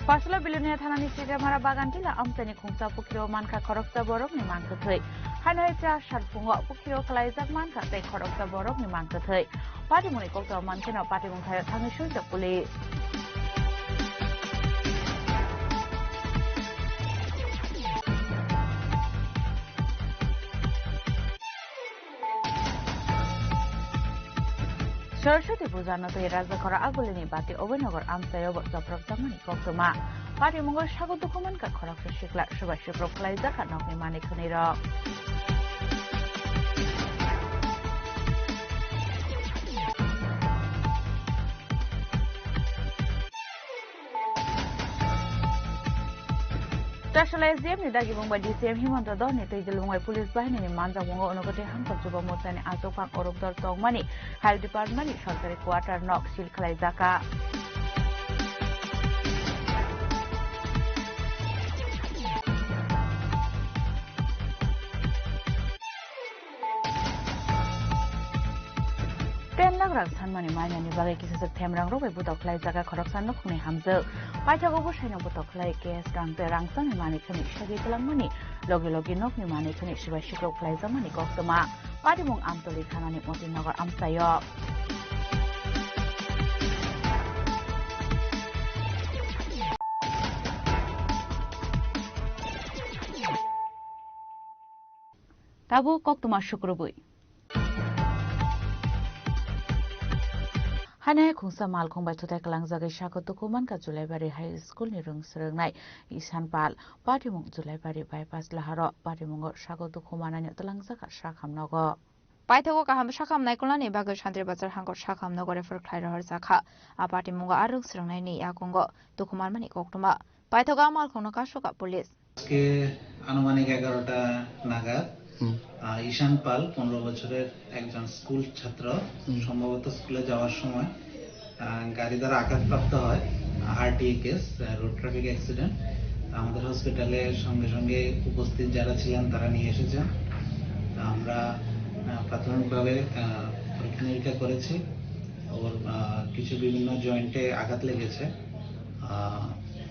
Paisla Bilonia thanani Sikramara Bagantila amchaini khungsa pukhiro mankha khoroksa borokni mangkwthwi. Haino hai cha salphungo pukhiro kwlaijak mankha tei khoroksa borokni mangkwthwi. Patimungni koktwma mankheno patimung thaio thangwi swijak police. Saraswati puja no twi Rajakhora Agulini Bati Obinagar amchaio bo chopropjakmani koktwma. Patimungo sago dukhu mankha khoroksa sikla, subai sukrok khlaijakha nokni manwi khwnwi rok. Chasla S D M ni dagimung bai D C M Himanta Dhor ni twijlwng bai police bahini ni manjakmungo Unagati Hangkor Jubo Morcha ni achukphang Orupdor tongmani Health Department ni sorkari quarter nok seal khlaijakha. Ten lakh rang sanmani mainani bagwi kisajak themrang rok bai butok khlai jaga khoroksa nukhungni hamjwk. Paithago bwsaino butok khlai cash rang tei rangchakni manwi khani sagwi twlangmani logi logi nokni manwi khani sibai sikrok khlaijakmani koktwma. Patimung Amtoli thanani Motinagar amchaio. Tabuk koktwma sukrubwi. Haino hai khungsa malkhung bai thutai kwlangjagwi sago tuku mankha Julaibari High School ni rwng swrwngnai Ishan Pal. Patimung Julaibari bypass laharo patimungo sago tuku manani twlangjak kha sakham nogo. Paithago kaham sakham naikolnani bagwi Santri Bazar hangkor sakham nogo refer khlai rohorjakha. A patimungo a rwng swrwngnaini yakungo tuku manmani koktwma. Paithago a malkhungno kasukha police. আজকে আনুমানিক এগারোটা নাগাদ, হুম। আহ, ঈশান পাল, পনেরো বছরের একজন স্কুল ছাত্র, হুম। সম্ভবত স্কুলে যাওয়ার সময়, আহ, গাড়ি দ্বারা আঘাতপ্রাপ্ত হয়। আরটিএ কেস, আহ, রোড ট্রাফিক অ্যাক্সিডেন্ট। আমাদের হসপিটালে সঙ্গে সঙ্গে উপস্থিত যারা ছিলেন, তারা নিয়ে এসেছেন। তো আমরা, আহ, প্রাথমিকভাবে, আহ, পরীক্ষা নিরীক্ষা করেছি। ওর, আহ, কিছু বিভিন্ন জয়েন্টে আঘাত লেগেছে। আহ,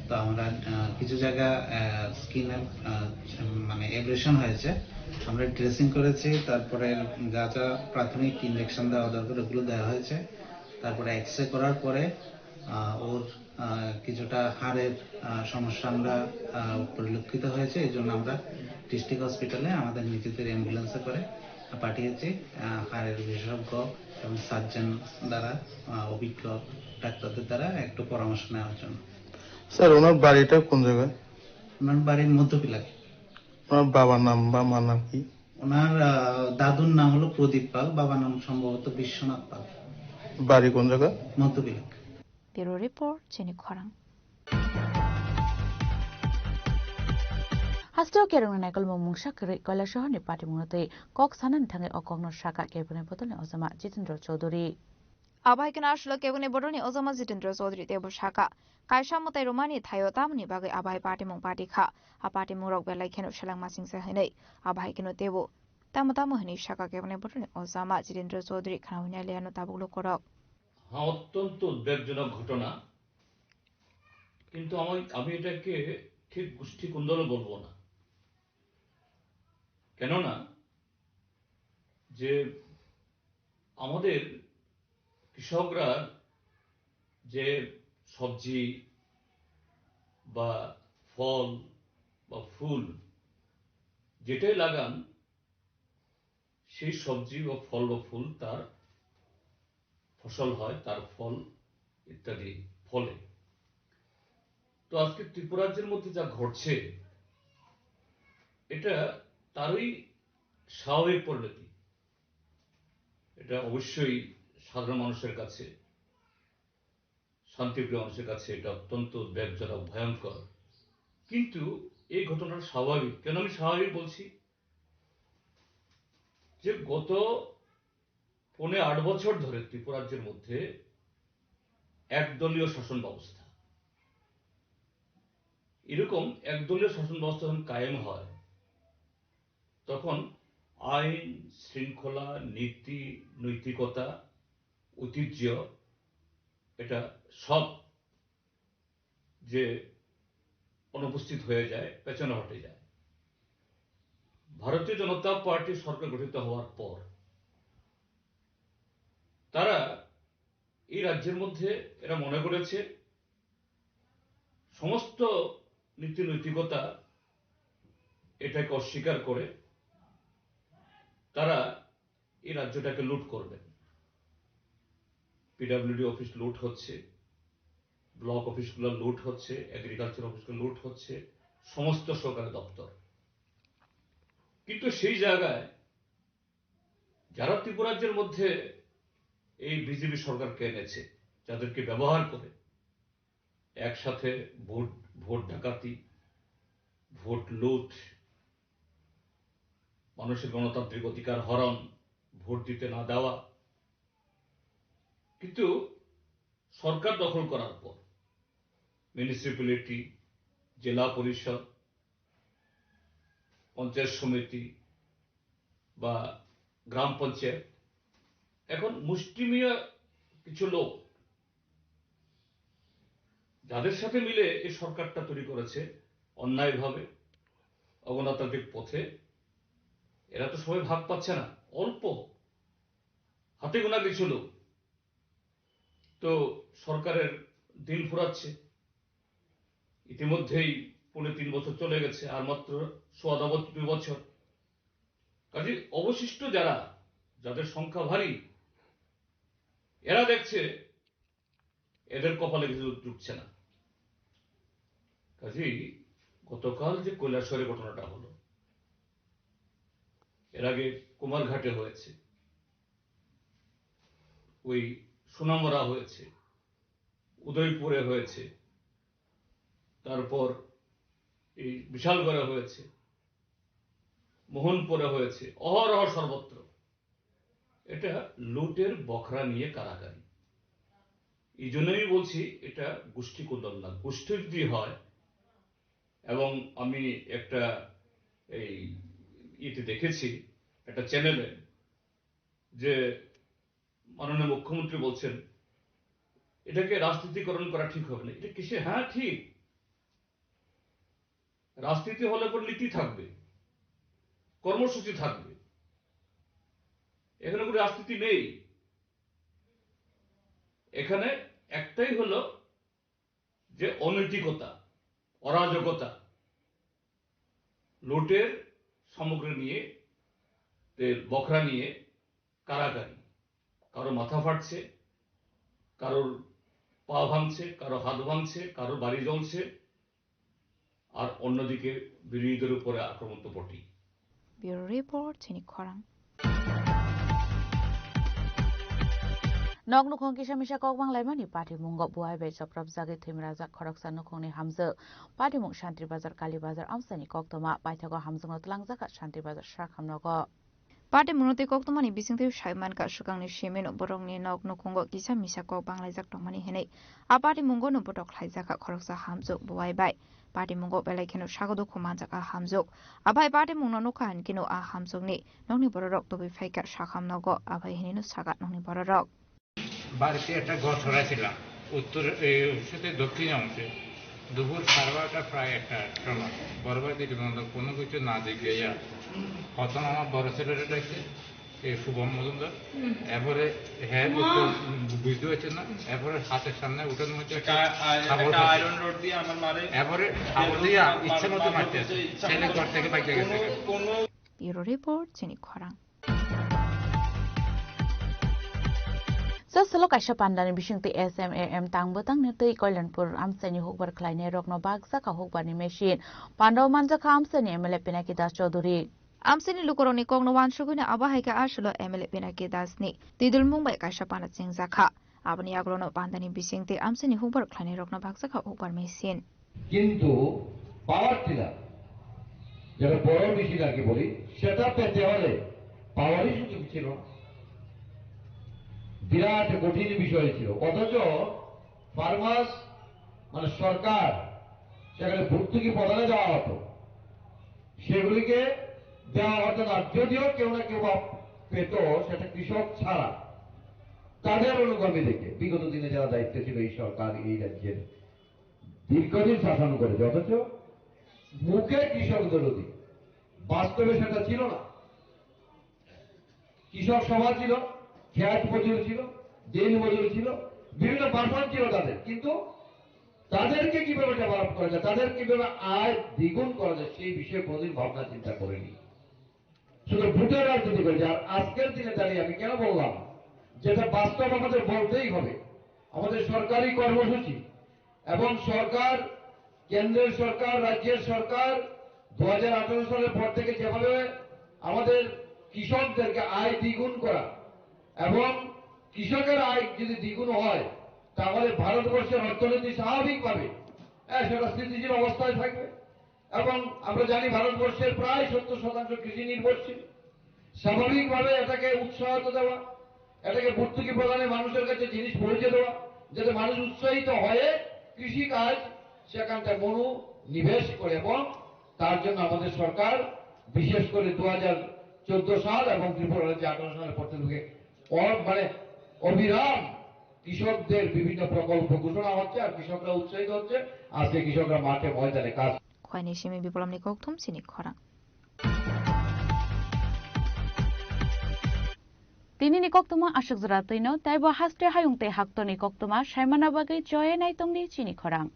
তো আমরা, আহ, কিছু জায়গা, আহ, স্কিনে, আহ, মানে অ্যাব্রেশন হয়েছে। আমরা ড্রেসিং করেছি, তারপরে যা যা প্রাথমিক ইনজেকশন দেওয়া দরকার ওগুলো দেওয়া হয়েছে। তারপরে এক্সরে করার পরে, আহ, ওর, আহ, কিছুটা হাড়ের, আহ, সমস্যা আমরা, আহ, পরিলক্ষিত হয়েছে। এই জন্য আমরা ডিস্ট্রিক্ট হসপিটালে আমাদের নিজেদের অ্যাম্বুলেন্সে করে পাঠিয়েছি। আহ, হাড়ের বিশেষজ্ঞ এবং সার্জন দ্বারা, আহ, অভিজ্ঞ ডাক্তারদের দ্বারা একটু পরামর্শ নেওয়ার জন্য। স্যার, ওনার বাড়িটা কোন জায়গায়? ওনার বাড়ি মধ্যবিলাকে। ওনার বাবার নাম বা মার নাম কি? ওনার, আহ, দাদুর নাম হলো প্রদীপ পাল, বাবার নাম সম্ভবত বিশ্বনাথ পাল। বাড়ি কোন জায়গা? মধ্যবিলক। Bureau Report, Chini Khorang. Hasteo kerongni naikolmung mungsa kwrwi Kailasahar ni patimungno twi kok sanani thangwi o kokno sakha kebengni bodolni ojama Jitendra Chaudhury. Abo hai kheno aswk kebengni bodolni ojama Jitendra Chaudhury teibo sakha, kaisa mwtai rwmani thaio tamoni bagwi abo hai patimung pati kha. A patimung rok belai kheno selengma singsa hinwi abo hai kheno teibo tamo tamo hinwi sakha kebengni bodolni ojama Jitendra Chaudhury khna hwnwi liyano tabuk lukurok. হ্যাঁ, অত্যন্ত উদ্বেগজনক ঘটনা, কিন্তু আমি আমি এটাকে ঠিক গোষ্ঠী কুন্দলও বলবো না। কেননা যে আমাদের কৃষকরা যে সবজি বা ফল বা ফুল যেটাই লাগান, সেই সবজি বা ফল বা ফুল তার ফসল হয়, তার ফল ইত্যাদি ফলে। তো আজকে ত্রিপুরাজ্যের মধ্যে যা ঘটছে, এটা তারই স্বাভাবিক পরিণতি। এটা অবশ্যই সাধারণ মানুষের কাছে, শান্তিপ্রিয় মানুষের কাছে এটা অত্যন্ত উদ্বেগজনক, ভয়ঙ্কর। কিন্তু এই ঘটনাটা স্বাভাবিক। কেন আমি স্বাভাবিক বলছি? যে গত পৌনে আট বছর ধরে ত্রিপুরাজ্যের মধ্যে একদলীয় শাসন ব্যবস্থা। এরকম একদলীয় শাসন ব্যবস্থা যখন কায়েম হয়, তখন আইন, শৃঙ্খলা, নীতি, নৈতিকতা, ঐতিহ্য, এটা সব যে অনুপস্থিত হয়ে যায়, পেছনে হটে যায়। ভারতীয় জনতা পার্টি সরকার গঠিত হওয়ার পর তারা এই রাজ্যের মধ্যে, এরা মনে করেছে, সমস্ত নীতি নৈতিকতা এটাকে অস্বীকার করে তারা এই রাজ্যটাকে লুট করবেন। পিডব্লিউডি অফিস লুট হচ্ছে, ব্লক অফিসগুলো লুট হচ্ছে, এগ্রিকালচার অফিসগুলো লুট হচ্ছে, সমস্ত সরকারি দপ্তর। কিন্তু সেই জায়গায় যারা ত্রিপুরাজ্যের মধ্যে এই বিজেপি সরকারকে এনেছে, যাদেরকে ব্যবহার করে একসাথে ভোট, ভোট ডাকাতি, ভোট লুট, মানুষের গণতান্ত্রিক অধিকার হরণ, ভোট দিতে না দেওয়া। কিন্তু সরকার দখল করার পর মিউনিসিপ্যালিটি, জেলা পরিষদ, পঞ্চায়েত সমিতি বা গ্রাম পঞ্চায়েত এখন মুষ্টিমেয় কিছু লোক, যাদের সাথে মিলে এই সরকারটা তৈরি করেছে অন্যায়ভাবে, অগণতান্ত্রিক পথে, এরা তো সবাই ভাগ পাচ্ছে না। অল্প হাতে গোনা কিছু লোক তো সরকারের দিন ফুরাচ্ছে। ইতিমধ্যেই পৌনে তিন বছর চলে গেছে, আর মাত্র সোয়া দুই বছর। কাজে অবশিষ্ট যারা, যাদের সংখ্যা ভারী, এরা দেখছে এদের কপালে কিছু জুটছে না। কাজেই গতকাল যে কৈলাসহরে ঘটনাটা হলো, এর আগে কুমারঘাটে হয়েছে, ওই সোনামুড়া হয়েছে, উদয়পুরে হয়েছে, তারপর এই বিশালগড়ে হয়েছে, মোহনপুরে হয়েছে, অহরহ সর্বত্র। এটা লুটের বখরা নিয়ে কারাকারি। এই জন্য আমি বলছি এটা গোষ্ঠী কুন্দল না। গোষ্ঠী যদি হয়, এবং আমি একটা এই ইতে দেখেছি, একটা চ্যানেলে, যে মাননীয় মুখ্যমন্ত্রী বলছেন এটাকে রাজনীতিকরণ করা ঠিক হবে না। এটা কিসে? হ্যাঁ, ঠিক, রাজনীতি হলে পর নীতি থাকবে, কর্মসূচি থাকবে, এখানে কোনো রাজনীতি নেই। এখানে একটাই হলো যে অনৈতিকতা, অরাজকতা, লুটের সামগ্রী নিয়ে, তেল বখরা নিয়ে কারাকারি। কারো মাথা ফাটছে, কারোর পা ভাঙছে, কারো হাত ভাঙছে, কারো বাড়ি জ্বলছে, আর অন্যদিকে বিরোধীদের উপরে আক্রমণ তো বটেই। Bureau Report, Chini Khorang. Nok nukhung kisa misa kok banglaimani patimungo buai bai chopropjagwi thwimrajak khoroksa nukhungni hamjwk. Patimung Santri Bazar, Kali Bazar amchaini koktwma paithago hamjwkno twlangjakha Santri Bazar sakhamnogo. Patimungno tei koktwmani bisingtwi saimankha swkangni simino borokni nok nukhungo kisa misa kok banglaijak tongmani hinwi. A patimungono botok khlaijakha khoroksa hamjwk buai bai. Patimungo belai kheno sago dukhu manjak a hamjwk. Abai patimungno nukha hinkhe no a hamjwkni nokni bororok tubui phaikha sakham nogo, abai hinwi no sakha nokni bororok. বাড়িতে একটা ঘর ছড়া ছিল, উত্তর, এই, সাথে দক্ষিণ অংশে। দুপুর সাড়ে বারোটা, প্রায় একটা সময় বড় ভাই দিদি বন্ধ কোনো কিছু না জিজ্ঞাসা, প্রথম আমার বড় ছেলেটা ডাকছে, এই শুভম মজুমদার। এরপরে হ্যাঁ বুঝতে, বুঝতে পারছে না। এরপরে হাতের সামনে উঠোন মধ্যে একটা আয়রন রড দিয়ে আমার মারে। এরপরে সাবল দিয়ে ইচ্ছে মতো মারতে আছে। ছেলে ঘর থেকে বাইকে গেছে। Bureau Report, Chini Khorang. Sasalo kaisa pandani bisingtwi S M A M tangbo tangni twi Koilanpur amchaini hukbar khlainai rokno bakjakha hukbarni machine. Pandao manjakha amchaini M L A Pinaki Das Chaudhuri. Amchaini lukurokni kokno wansugwino abo hai khe aswlo M L A Pinaki Dasni twidulmung bai kaisa panda chengjakha. Aboni yagulono pandani bisingtwi amchaini hukbar khlainai rokno bakjakha hukbar machine. কিন্তু power tiller, যেটা বড় মেশিন আর কি বলি, সেটা পেতে হলে পাওয়ারই সুযোগ ছিল না। বিরাট কঠিন বিষয় ছিল। অথচ ফার্মার্স, মানে সরকার, সেখানে ভর্তুকি প্রদানে দেওয়া হতো, সেগুলিকে দেওয়া হতো না। যদিও কেউ না কেউ বা পেত, সেটা কৃষক ছাড়া তাদের অনুগামী থেকে বিগত দিনে যারা দায়িত্ব ছিল এই সরকার, এই রাজ্যের, দীর্ঘদিন শাসন করেছে, অথচ মুখে কৃষক দরদি, বাস্তবে সেটা ছিল না। কৃষক সভা ছিল, খেত মজুর ছিল, দিন মজুর ছিল, বিভিন্ন ভাষণ ছিল তাদের, কিন্তু তাদেরকে কিভাবে ডেভেলপ করা যায়, তাদের কিভাবে আয় দ্বিগুণ করা যায়, সেই বিষয়ে কোনোদিন ভাবনা চিন্তা করেনি। শুধু ভোটের রাজনীতি করেছে। আর আজকের দিনে দাঁড়িয়ে আমি কেন বললাম, যেটা বাস্তব আমাদের বলতেই হবে। আমাদের সরকারি কর্মসূচি এবং সরকার, কেন্দ্রের সরকার, রাজ্যের সরকার দু হাজার আঠারো সালের পর থেকে যেভাবে আমাদের কৃষকদেরকে আয় দ্বিগুণ করা এবং কৃষকের আয় যদি দ্বিগুণ হয়, তাহলে ভারতবর্ষের অর্থনীতি স্বাভাবিকভাবে, হ্যাঁ, সেটা স্থিতিশীল অবস্থায় থাকবে। এবং আমরা জানি ভারতবর্ষের প্রায় সত্তর শতাংশ কৃষি নির্ভরশীল। স্বাভাবিকভাবে এটাকে উৎসাহ তো দেওয়া, এটাকে ভর্তুকি প্রদানে মানুষের কাছে জিনিস পৌঁছে দেওয়া, যাতে মানুষ উৎসাহিত হয়ে কৃষি কাজ সেখানটা মনোনিবেশ করে। এবং তার জন্য আমাদের সরকার, বিশেষ করে দু হাজার চোদ্দ সাল এবং ত্রিপুরা রাজ্যে আঠারো সালের পর থেকে অ-, মানে অবিরাম কৃষকদের বিভিন্ন প্রকল্প ঘোষণা হচ্ছে আর কৃষকরা উৎসাহিত হচ্ছে। আজকে কৃষকরা মাঠে ময়দানে কাজ Khwlaini simi Biplopni kokthum chini khorang. Tinini koktwma aswk jora twino, teibo haste hayung tei haktorni koktwma saimana bagwi choye naitongdi chini khorang.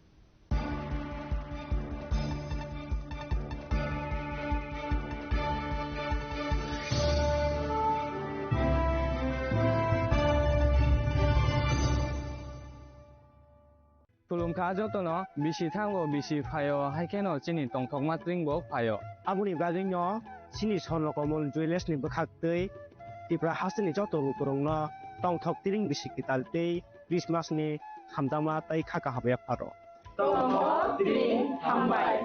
Khulumkha jotono, bisi thango, bisi phaio, hai kheno chini tongthokma tring bo phaio. Aboni bagwino chini Swarno Komol Jewellers ni bwkhaktwi Tripura hasteni joto lukurokno tongthok tring bisi kwtal tei Christmas ni hamjakma tei kha kaham yapharo. Tongthok tring hambai.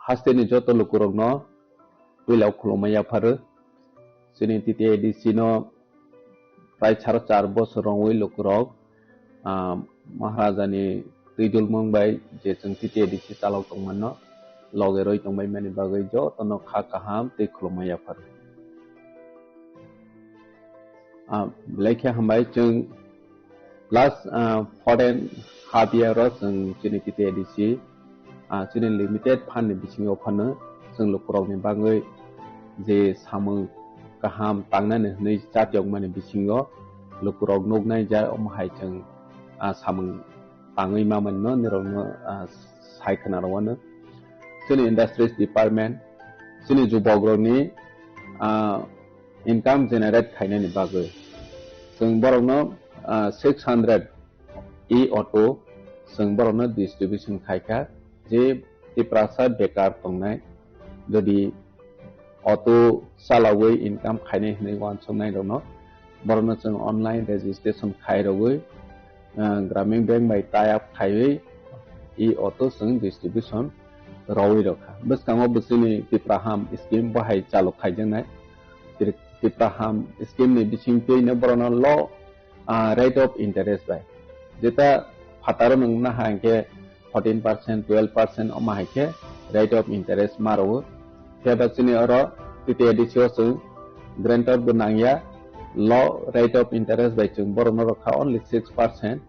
Hasteni joto lukurokno puila khulumma yapharo. Chini T T A D C no prai saro char bosor rongwi lukurok, ah, Maharajani twijulmung bai je chwng T T A D C chalok tongmano loge roi tongbai mani bagwi jotono kha kaham tei khulumma yapharo. Ah, belai khe hambai chwng last, ah, four and half year o chwng chini T T A D C, ah, chini limited fund ni bisingo phano chwng lukurokni bagwi je samung kaham tangnani hwnwi chatiyokmani bisingo lukurok nuknai ja omo hai chwng, ah, samung tangwi mamani no nirokno, ah, sai khna rwano. Chini industries department, chini jubokrokni, ah, income generate khainani bagwi chwng borokno, ah, six hundred e-auto chwng borokno distribution khaikha, je Tiprasa bekar tongnai, jodi auto chalawi income khainai hwnwi uansuknai rokno, borokno chwng online registration khai rogwi, ah, Gramin Bank bai tie up khaiwi e-auto chwng distribution rogwi rokha. Bwskango bwswini Tipraham scheme bo hai chalok khaijaknai. Tri-, Tipraham scheme ni bisingtwino borokno low, ah, rate of interest bai. Jeta phataro nwng naha hinkhe fourteen percent, twelve percent omo hai khe rate of interest ma rwo. Phiya ba chini oro T T A D C o chwng guarantor bo nangya, low rate of interest bai chwng borokno rwkha only six percent.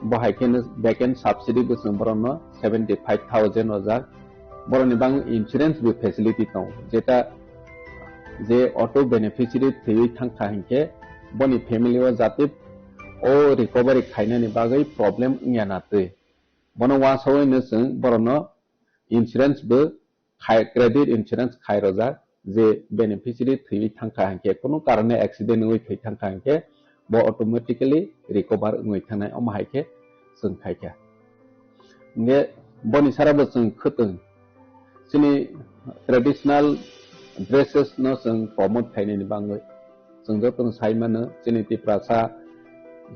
Bo hai kheno back end subsidy bo chwng borokno seventy five thousand rwjak. Borokni bang insurance bo facility tongo, jeta je auto beneficiary thwiwi thangkha hinkhe boni family o jate o recovery khainani bagwi problem wngya na twi. Bono uansugwino chwng borokno insurance bo khai, credit insurance khai rojak, je beneficiary thwiwi thangkha hinkhe, kunu karone accident wngwi thwi thangkha hinkhe, bo automatically recover wngwi thangnai, omo hai khe chwng khaikha. Hinkhe boni sara bo chwng khwtwng chini traditional dresses no chwng promote khainani bagwi. Chwng jotono sai mano, chini Tiprasa,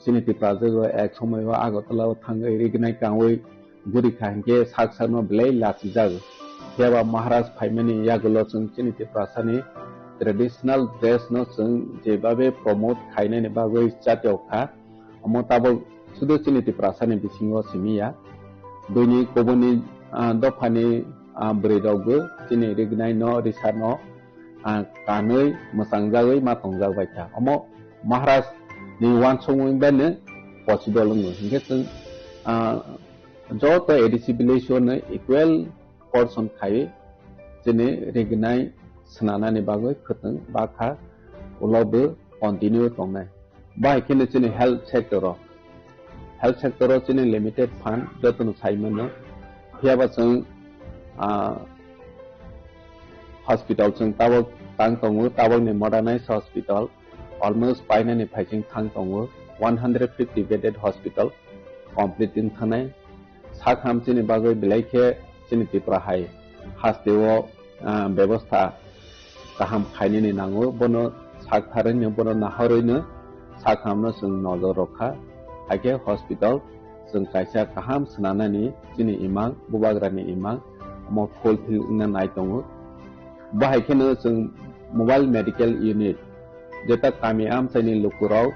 chini Tiprasa o ek somoi o Agartala o thangwi rignai kangwi guri kha hinkhe sak sakno belai lachijago. Phiya ba Maharaj phaimani yagulo chwng chini Tiprasani traditional dress no chwng jebabe promote khainani bagwi chatio kha. Omo tabuk sudu chini Tiprasani bisingo simi ya. Buini kubuni, ah, dophani, ah, bwrwi rokbo chini rignai no, risa no, ah, kanwi mwchangjagwi ma tongjak bai kha. Omo Maharaj ni uansukmung bai no possible wngo. Hinkhe chwng, ah, joto A D C village o no equal portion khai chini rignai swnanani bagwi khwtwng bakha ulo bo continue tongnai. Bahai kheno chini health sector o, health sector o chini limited fund jotono sai mano. Phiya ba chwng, ah, hospital chwng tabuk tang tongo, tabukni modernized hospital almost painani phaising thang tongo, one hundred fifty bedded hospital complete wng thangnai. Sak ham chini bagwi belai khe chini Tripura hai hasteo, ah, bebostha kaham khainani nango, bono sak tharwino, bono nahorwino sak hamno chwng nojor rwkha. Haikhe hospital chwng kaisa kaham swnanani chini imang, bubagrani imang, omo fulfill wngna nai tongo. Bo hai kheno chwng mobile medical unit, jeta kami amchaini lukurok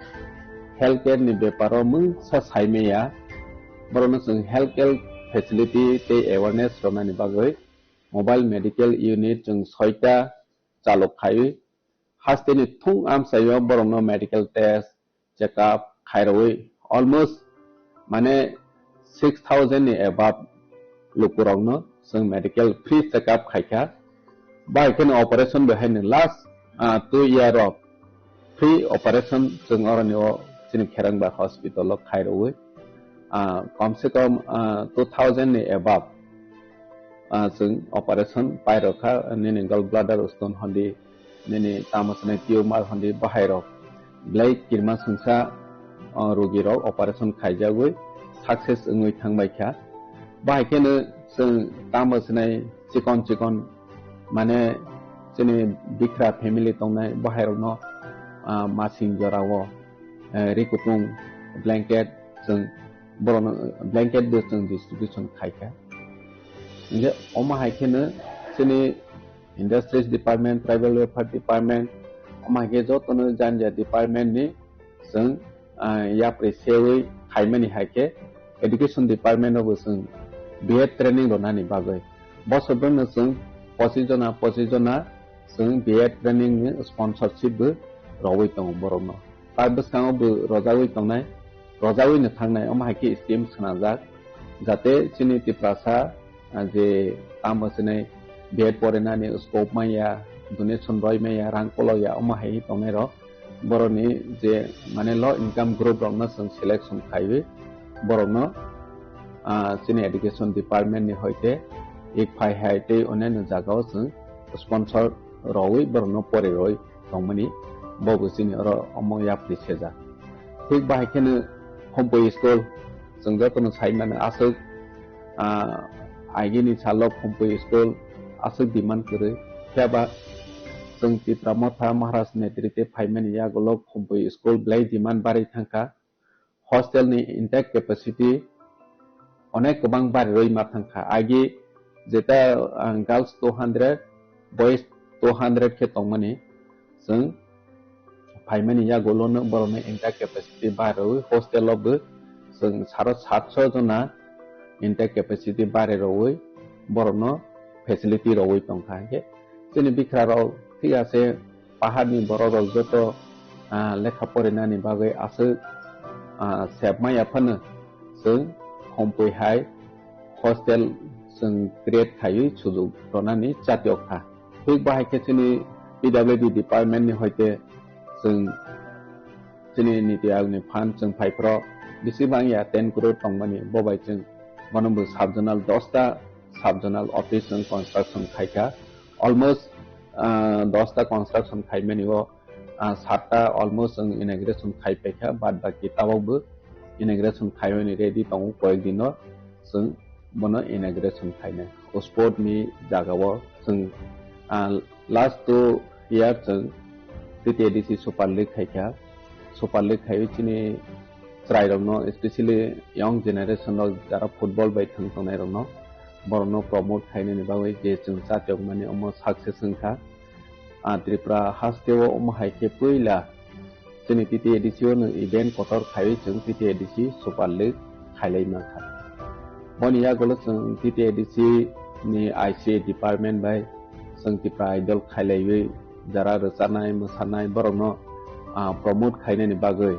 healthcare ni beparo mungsa saimaya, borokno chwng healthcare facility tei awareness rwnani bagwi mobile medical unit chwng soita chalok khai hasteni thung amchaio borokno medical test, check up khairogwi almost mane six thousand ni above lukurokno chwng medical free check up khaikha. Bai kheno operation bo haino last, ah, two year o free operation chwng oroni o chini Kherangba hospital o khairogwi, ah, kom se kom, ah, two thousand ni above, ah, chwng operation pairokha, nini gallbladder stone hondi, nini tamo swnai tumor hondi bahairok belai kirma sungsa, ah, rogirok operation khaijagwi success wngwi thangbaikha. Bahai kheno chwng tamo swnai chikon chikon mane chini bikra family tongnai bahairokno, ah, masing jorao, eh, rikutung blanket chwng borokno blanket bo chwng distribution khaikha. Hinkhe omo hai kheno chini Industries Department, Tribal Welfare Department, omo hai khe jotono jani jani department ni chwng, ah, yapri sewi khaimani hai khe Education Department o bo chwng B Ed training rwnani bagwi. Bosor bwrwino chwng pochis jona, pochis jona chwng B Ed training ni sponsorship bo rwui tongo borokno. Tai bwskango bo rwjagwi tongnai, rwjagwino thangnai, omo hai khe scheme swnamjak, jate chini Tiprasa, ah, je tamo swnai B Ed porinani scope manya, donation roi manya, rang kolokya, omo hai tongnai rok, borokni je mane low income group rokno chwng selection khaiwi borokno, ah, chini education department ni hoite ek phai hai tei onyaino jagao chwng sponsor rwui borokno pori rwui tongmani, bo bo chini oro omo yapri sejak. Thik bahai kheno Khumpui school, chwng jotono sai mano aswk, ah, agini salo Khumpui school aswk demand kwrwi. Phiya ba chwng Tipra Motha Maharaj netrite phaimani yagulo Khumpui school belai demand barwi thangkha. Hostel ni intake capacity onek kwbang barirwi ma thangkha. Agi jeta, ah, girls two hundred, boys two hundred khe tongmani, chwng phaimani yagulono borokni intake capacity barirwi hostel o bo chwng saro satso jona intake capacity barirwi borokno facility rwui tongkha. Hinkhe chini bikra rok thik ase, paharni borok rok joto ah, lekha porinani bagwi aswk, ah, sebmaya phano chwng hompui hai hostel chwng create khaiwi sujuk rwnani chatiok kha. Thik bahai khe chini P W D department ni hoite chwng chini Niti Ayog ni fund chwng phai phro bisi bangya ten crore tongmani, bo bai chwng bono bo sub zonal dosta sub zonal office chwng construction khai kha. Almost, ah, dosta construction khaimani o, ah, satta almost chwng inauguration khai paikha, bad baki tabok bo inauguration khaimani ready tongo, koyek dino chwng bono inauguration khainai. O sport ni jaga o chwng, ah, last two year chwng T T A D C Super League khaikha. Super League khaiwi chini chwrairokno, especially young generation rok jara football bai thwng tongnairokno, borokno promote khainani bagwi je chwng chatiokmani omo success wngkha. Ah, Tripura hasteo omo hai khe puila chini T T A D C o no event kotor khaiwi chwng T T A D C Super League khailai mankha. Boni yagulo chwng T T A D C ni I C A department bai chwng Tipra Idol khailaiwi jara rwchanai, mwsanai borokno, ah, promote khainani bagwi,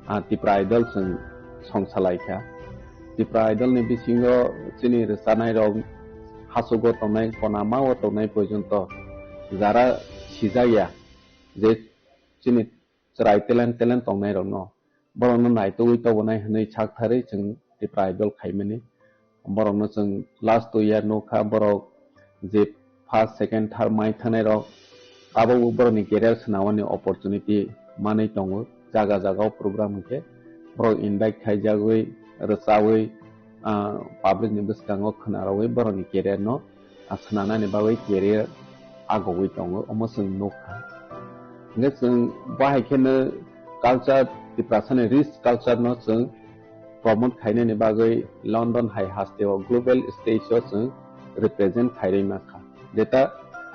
ah, Tipra Idol chwng songsalai kha. Tipra Idol ni bisingo chini rwchanai rok hachugo tongnai, konama o tongnai porjonto jara sijak ya je chini chwrai talent, talent tongnai rokno, borokno naitugwi tobonai hwnwi sak tharwi chwng Tipra Idol khaimani. Borokno chwng last two year nukha, borok je first, second, third mai thangnai rok, tabukbo borokni career swnamani opportunity manwi tongo. Jaga jaga o program hwnkhe borok invite khaijagwi, rwchawi, ah, public ni bwskango khwnarogwi borokni career no, ah, swnamnani bagwi career agogwi tongo, omo chwng nukha. Hwnkhe chwng bahai kheno culture, Tiprasani rich culture no chwng promote khainani bagwi London hai hasteo global stage o chwng represent khairwi mankha. Jeta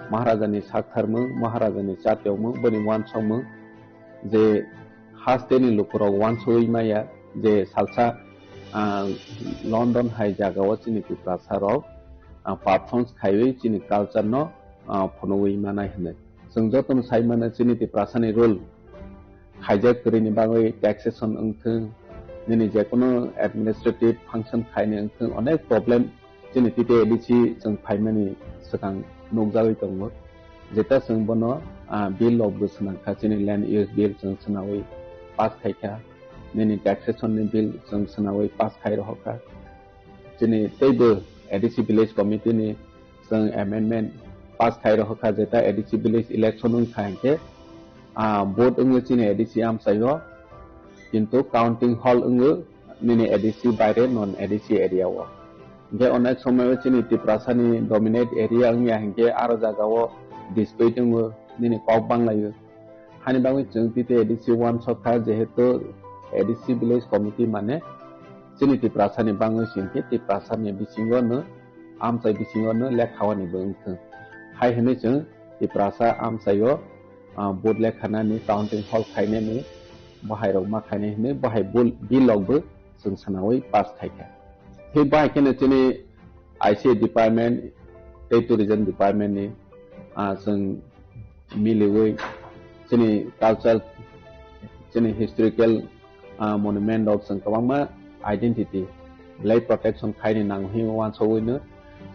Maharajani saktharmung, Maharajani chatiokmung, boni uansukmung je hasteni lukurok uansugwi maya je salsa, ah, London hai jagao chini Tiprasa rok, ah, performance khaiwi chini culture no, ah, phunugwi manai hwnwi. Chwng jotono sai mano chini Tiprasani role khaijak kwrwini bagwi taxation wngthwng, nini jekono administrative function khaini wngthwng, onek problem chini T T A D C chwng phaimani swkang nukjagwi tongo. Jeta chwng bono, ah, bill rok bo swnamkha, chini land use bill chwng swnawi pass khaikha, nini taxation ni bill chwng swnawi pass khai rohorkha. Chini teibo A D C village committee ni chwng amendment pass khai rohorkha, jeta A D C village election wngkha hinkhe, ah, vote wngwi chini A D C amchaio, kintu counting hall wngwi nini A D C baire non A D C area o. Hinkhe onek somoio chini Tiprasani dominate area wngya hinkhe aro jagao dispute wngo, nini kok banglaio. Hani bagwi chwng T T A D C uansukha, jehetu A D C village committee mane chini Tiprasani bangwi se hinkhe Tiprasani bisingo no, amchai bisingo no lekha wani bo wngthwng. Hai hwnwi chwng Tiprasa amchaio, ah, vote lekhanani counting hall khainani bahai rok ma khainai hwnwi bahai bul-, bill rok bo chwng sanawi pass khaikha. Tei bahai kheno chini I C A department tei tourism department ni, ah, chwng miliwi chini culture, chini historical, ah, monument rok chwng kwbangma identity belai protection khaini nango hwnwi uansugwi no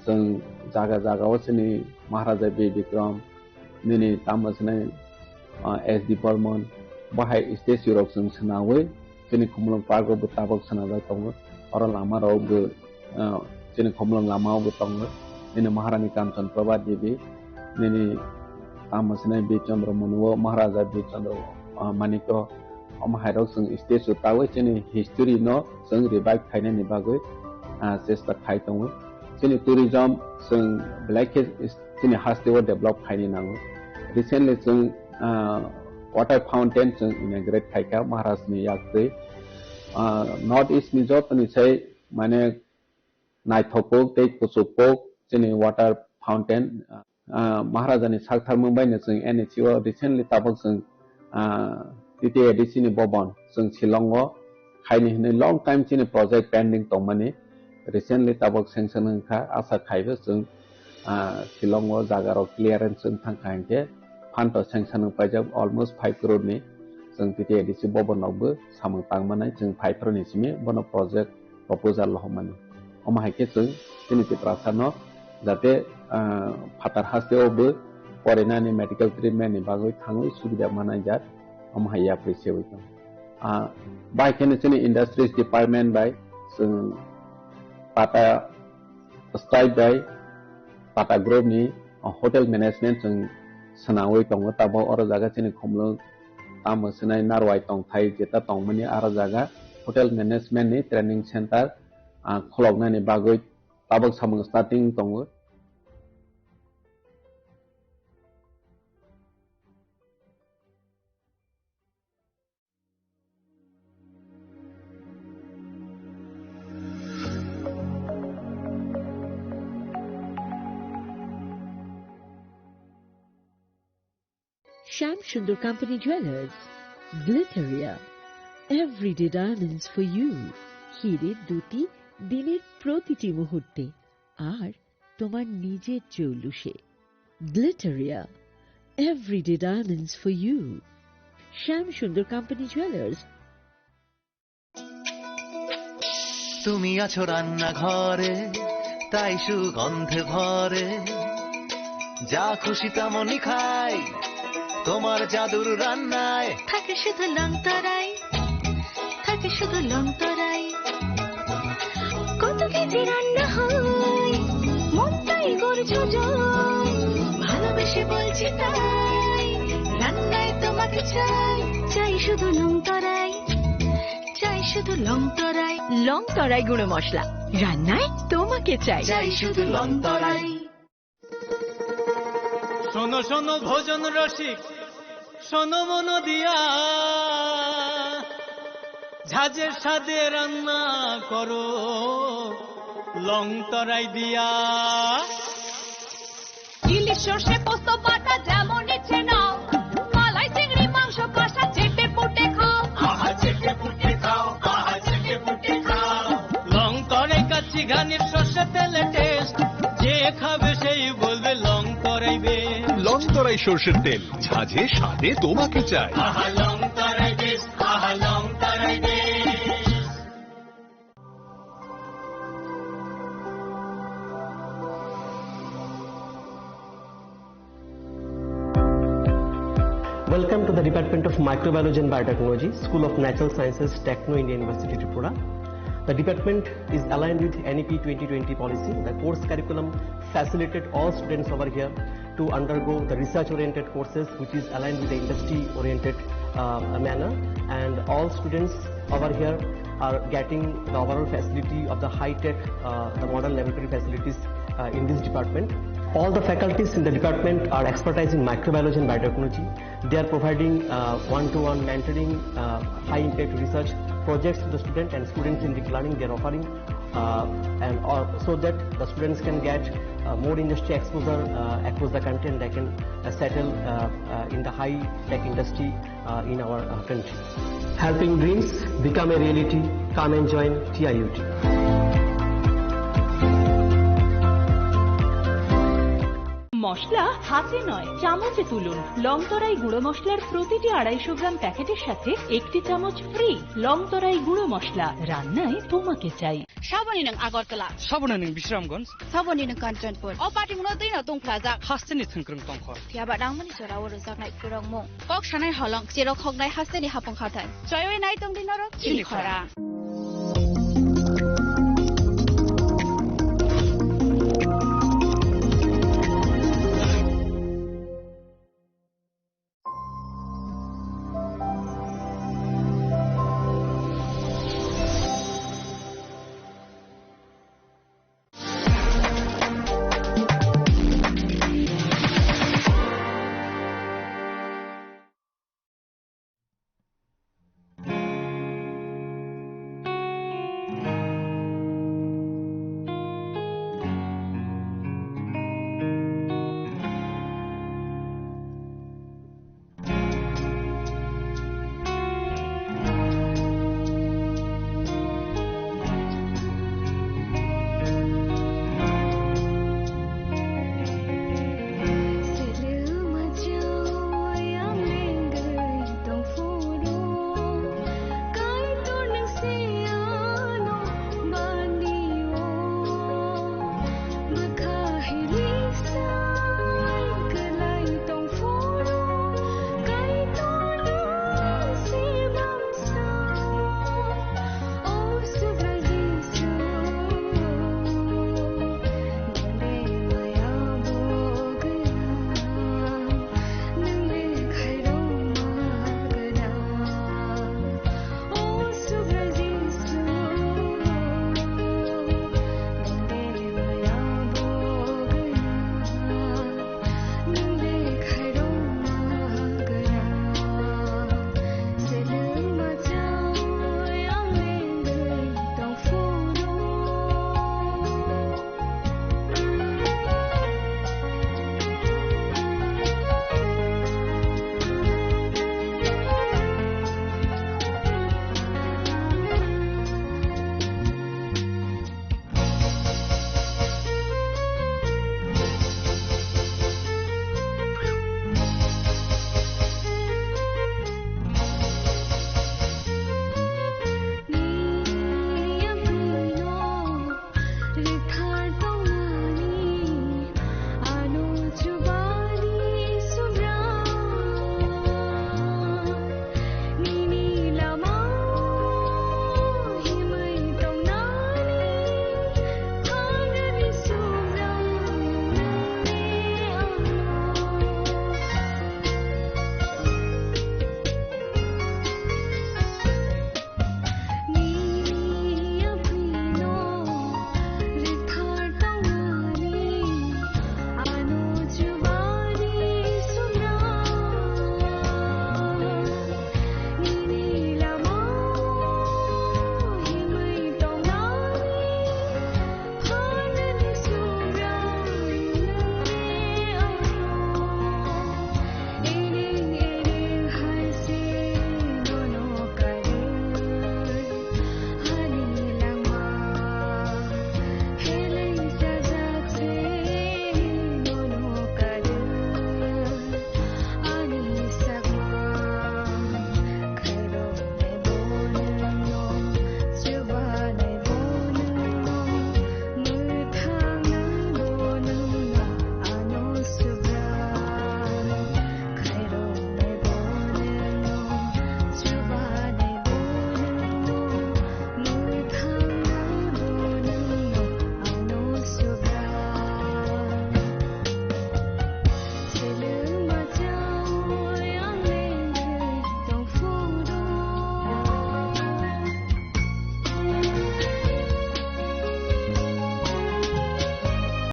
chwng jaga jaga o chini Maharaja Bir Bikram, nini tamo swnai, ah, S D Barman, bahai statue rok chwng swnamwi chini Khumulwng park o bo tabok swnamjak tongo. Oro lama rok bo, ah, chini Khumulwng lama o bo tongo. Nini Maharani Kanchan Prabha Devi, nini tamo swnai Bir Chandra Manu o, Maharaja Bir Chandra, ah, Manik o, omo hai rok chwng statue tawi chini history no chwng revive khainani bagwi, ah, chesta khai tongo. Chini tourism chwng belai khe chini hasteo develop khaini nango. Recently chwng, ah, water fountain chwng inaugurate khaikha Maharaj ni yaktwi. Ah, North East ni jotoni sai mane naithok kok tei kuchuk kok chini water fountain, ah, Maharaja ni saktharmung bai no chwng N H C o recently tabok chwng, ah, T T A D C ni bobon chwng Shillong o khaini hwnwi long time chini project pending tongmani. Recently tabok sanction wngkha, asa khaibo chwng, ah, Shillong o jaga rok clearance wng thangkha hinkhe phanto sanction wng paijak almost five crore ni. chwng T T A D C bobonrokbo samung tangmanai chwng phaiphru ni simi bono project proposal rohormani. Omo hai khe chwng chini Tiprasa no jate, ah, phatar haste o bo porinani medical treatment ni bagwi thangwi subida manai jak, omo hai yapri sewi tong. Ah, bai kheno chini industries department bai chwng Tata Style bai Tata Group ni hotel management chwng swnamwi tongo. Tabok oro jaga chini khumlwng tamo swnai narwai tongthai jeta tongmani aro jaga hotel management ni training center, ah, khuloknani bagwi tabok samung starting tongo. Shyam Sundar Company Jewelers, Glitteria, everyday diamonds for you. হিরে দ্যুতি দিনের প্রতিটি মুহূর্তে আর তোমার নিজের জৌলুসে। Glitteria, everyday diamonds for you. Shyam Sundar Company Jewelers. তুমি আছো রান্নাঘরে, তাই সুগন্ধে ভরে। যা খুশি তেমনই খাই, তোমার জাদুর রান্নায়। থাকে শুধু লং তরাই, থাকে শুধু লং তরাই। কত কেজি রান্না হয়, মনটাই গড়ে ছুটোয়। ভালোবেসে বলছি তাই, রান্নায় তোমাকে চাই, চাই শুধু লং তরাই। চাই শুধু লং তরাই। লং তরাই গুঁড়ো মশলা, রান্নায় তোমাকে চাই। চাই শুধু লং তরাই। শোনো শোনো ভোজন রসিক, শোনো মন দিয়া, ঝাঁঝের স্বাদে রান্না করো লং তরাই দিয়া। ইলিশ সর্ষে পোস্ত বাটা যেমন ইচ্ছে নাও, মালাই চিংড়ি মাংস কষা চেটে পুটে খাও। আহা, চেটে পুটে খাও, আহা, চেটে পুটে খাও। লং তরাই কাচ্চি ঘানির সর্ষে তেলে টেস্ট, যে খাবে সেই বলবে লং তরাই বেশ। লং তরাই সর্ষের তেল, ঝাঁঝে স্বাদে তোমাকে চাই। আহা, লং তরাই বেশ, আহা, লং তরাই বেশ। Welcome to the Department of Microbiology and Biotechnology, School of Natural Sciences, Techno India University, Tripura. The department is aligned with N E P twenty twenty policy. The course curriculum facilitate all students over here to undergo the research-oriented courses, which is aligned with the industry-oriented, uh, manner. And all students over here are getting the overall facility of the high-tech, uh, the modern laboratory facilities, uh, in this department. All the faculties in the department are expertise in microbiology and biotechnology. They are providing, uh, one-to-one mentoring, uh, high-impact research projects to the student and students-centric learning they are offering, uh, and all, so that the students can get, uh, more industry exposure, uh, across the country, and they can, uh, settle, uh, uh, in the high-tech industry, uh, in our, uh, country. Helping dreams become a reality. Come and join T I U T. মশলা হাতে নয়, চামচে তুলুন। লং তরাই গুঁড়ো মশলার প্রতিটি আড়াইশো গ্রাম প্যাকেটের সাথে একটি চামচ ফ্রি। লং তরাই গুঁড়ো মশলা, রান্নায় তোমাকে চাই। Saboni nwng Agartala. Saboni nwng Bisramganj. Saboni nwng Kanchanpur. O pating no twi no tong phlajak. Hasteni thwngkwrwng tongkho. Phiya ba nangmani jora o rwjaknai kwrwngmung. Kok sanai holong, cherok hoknai hasteni hapung hathai. Choiwi nai tong di norok chini khorang.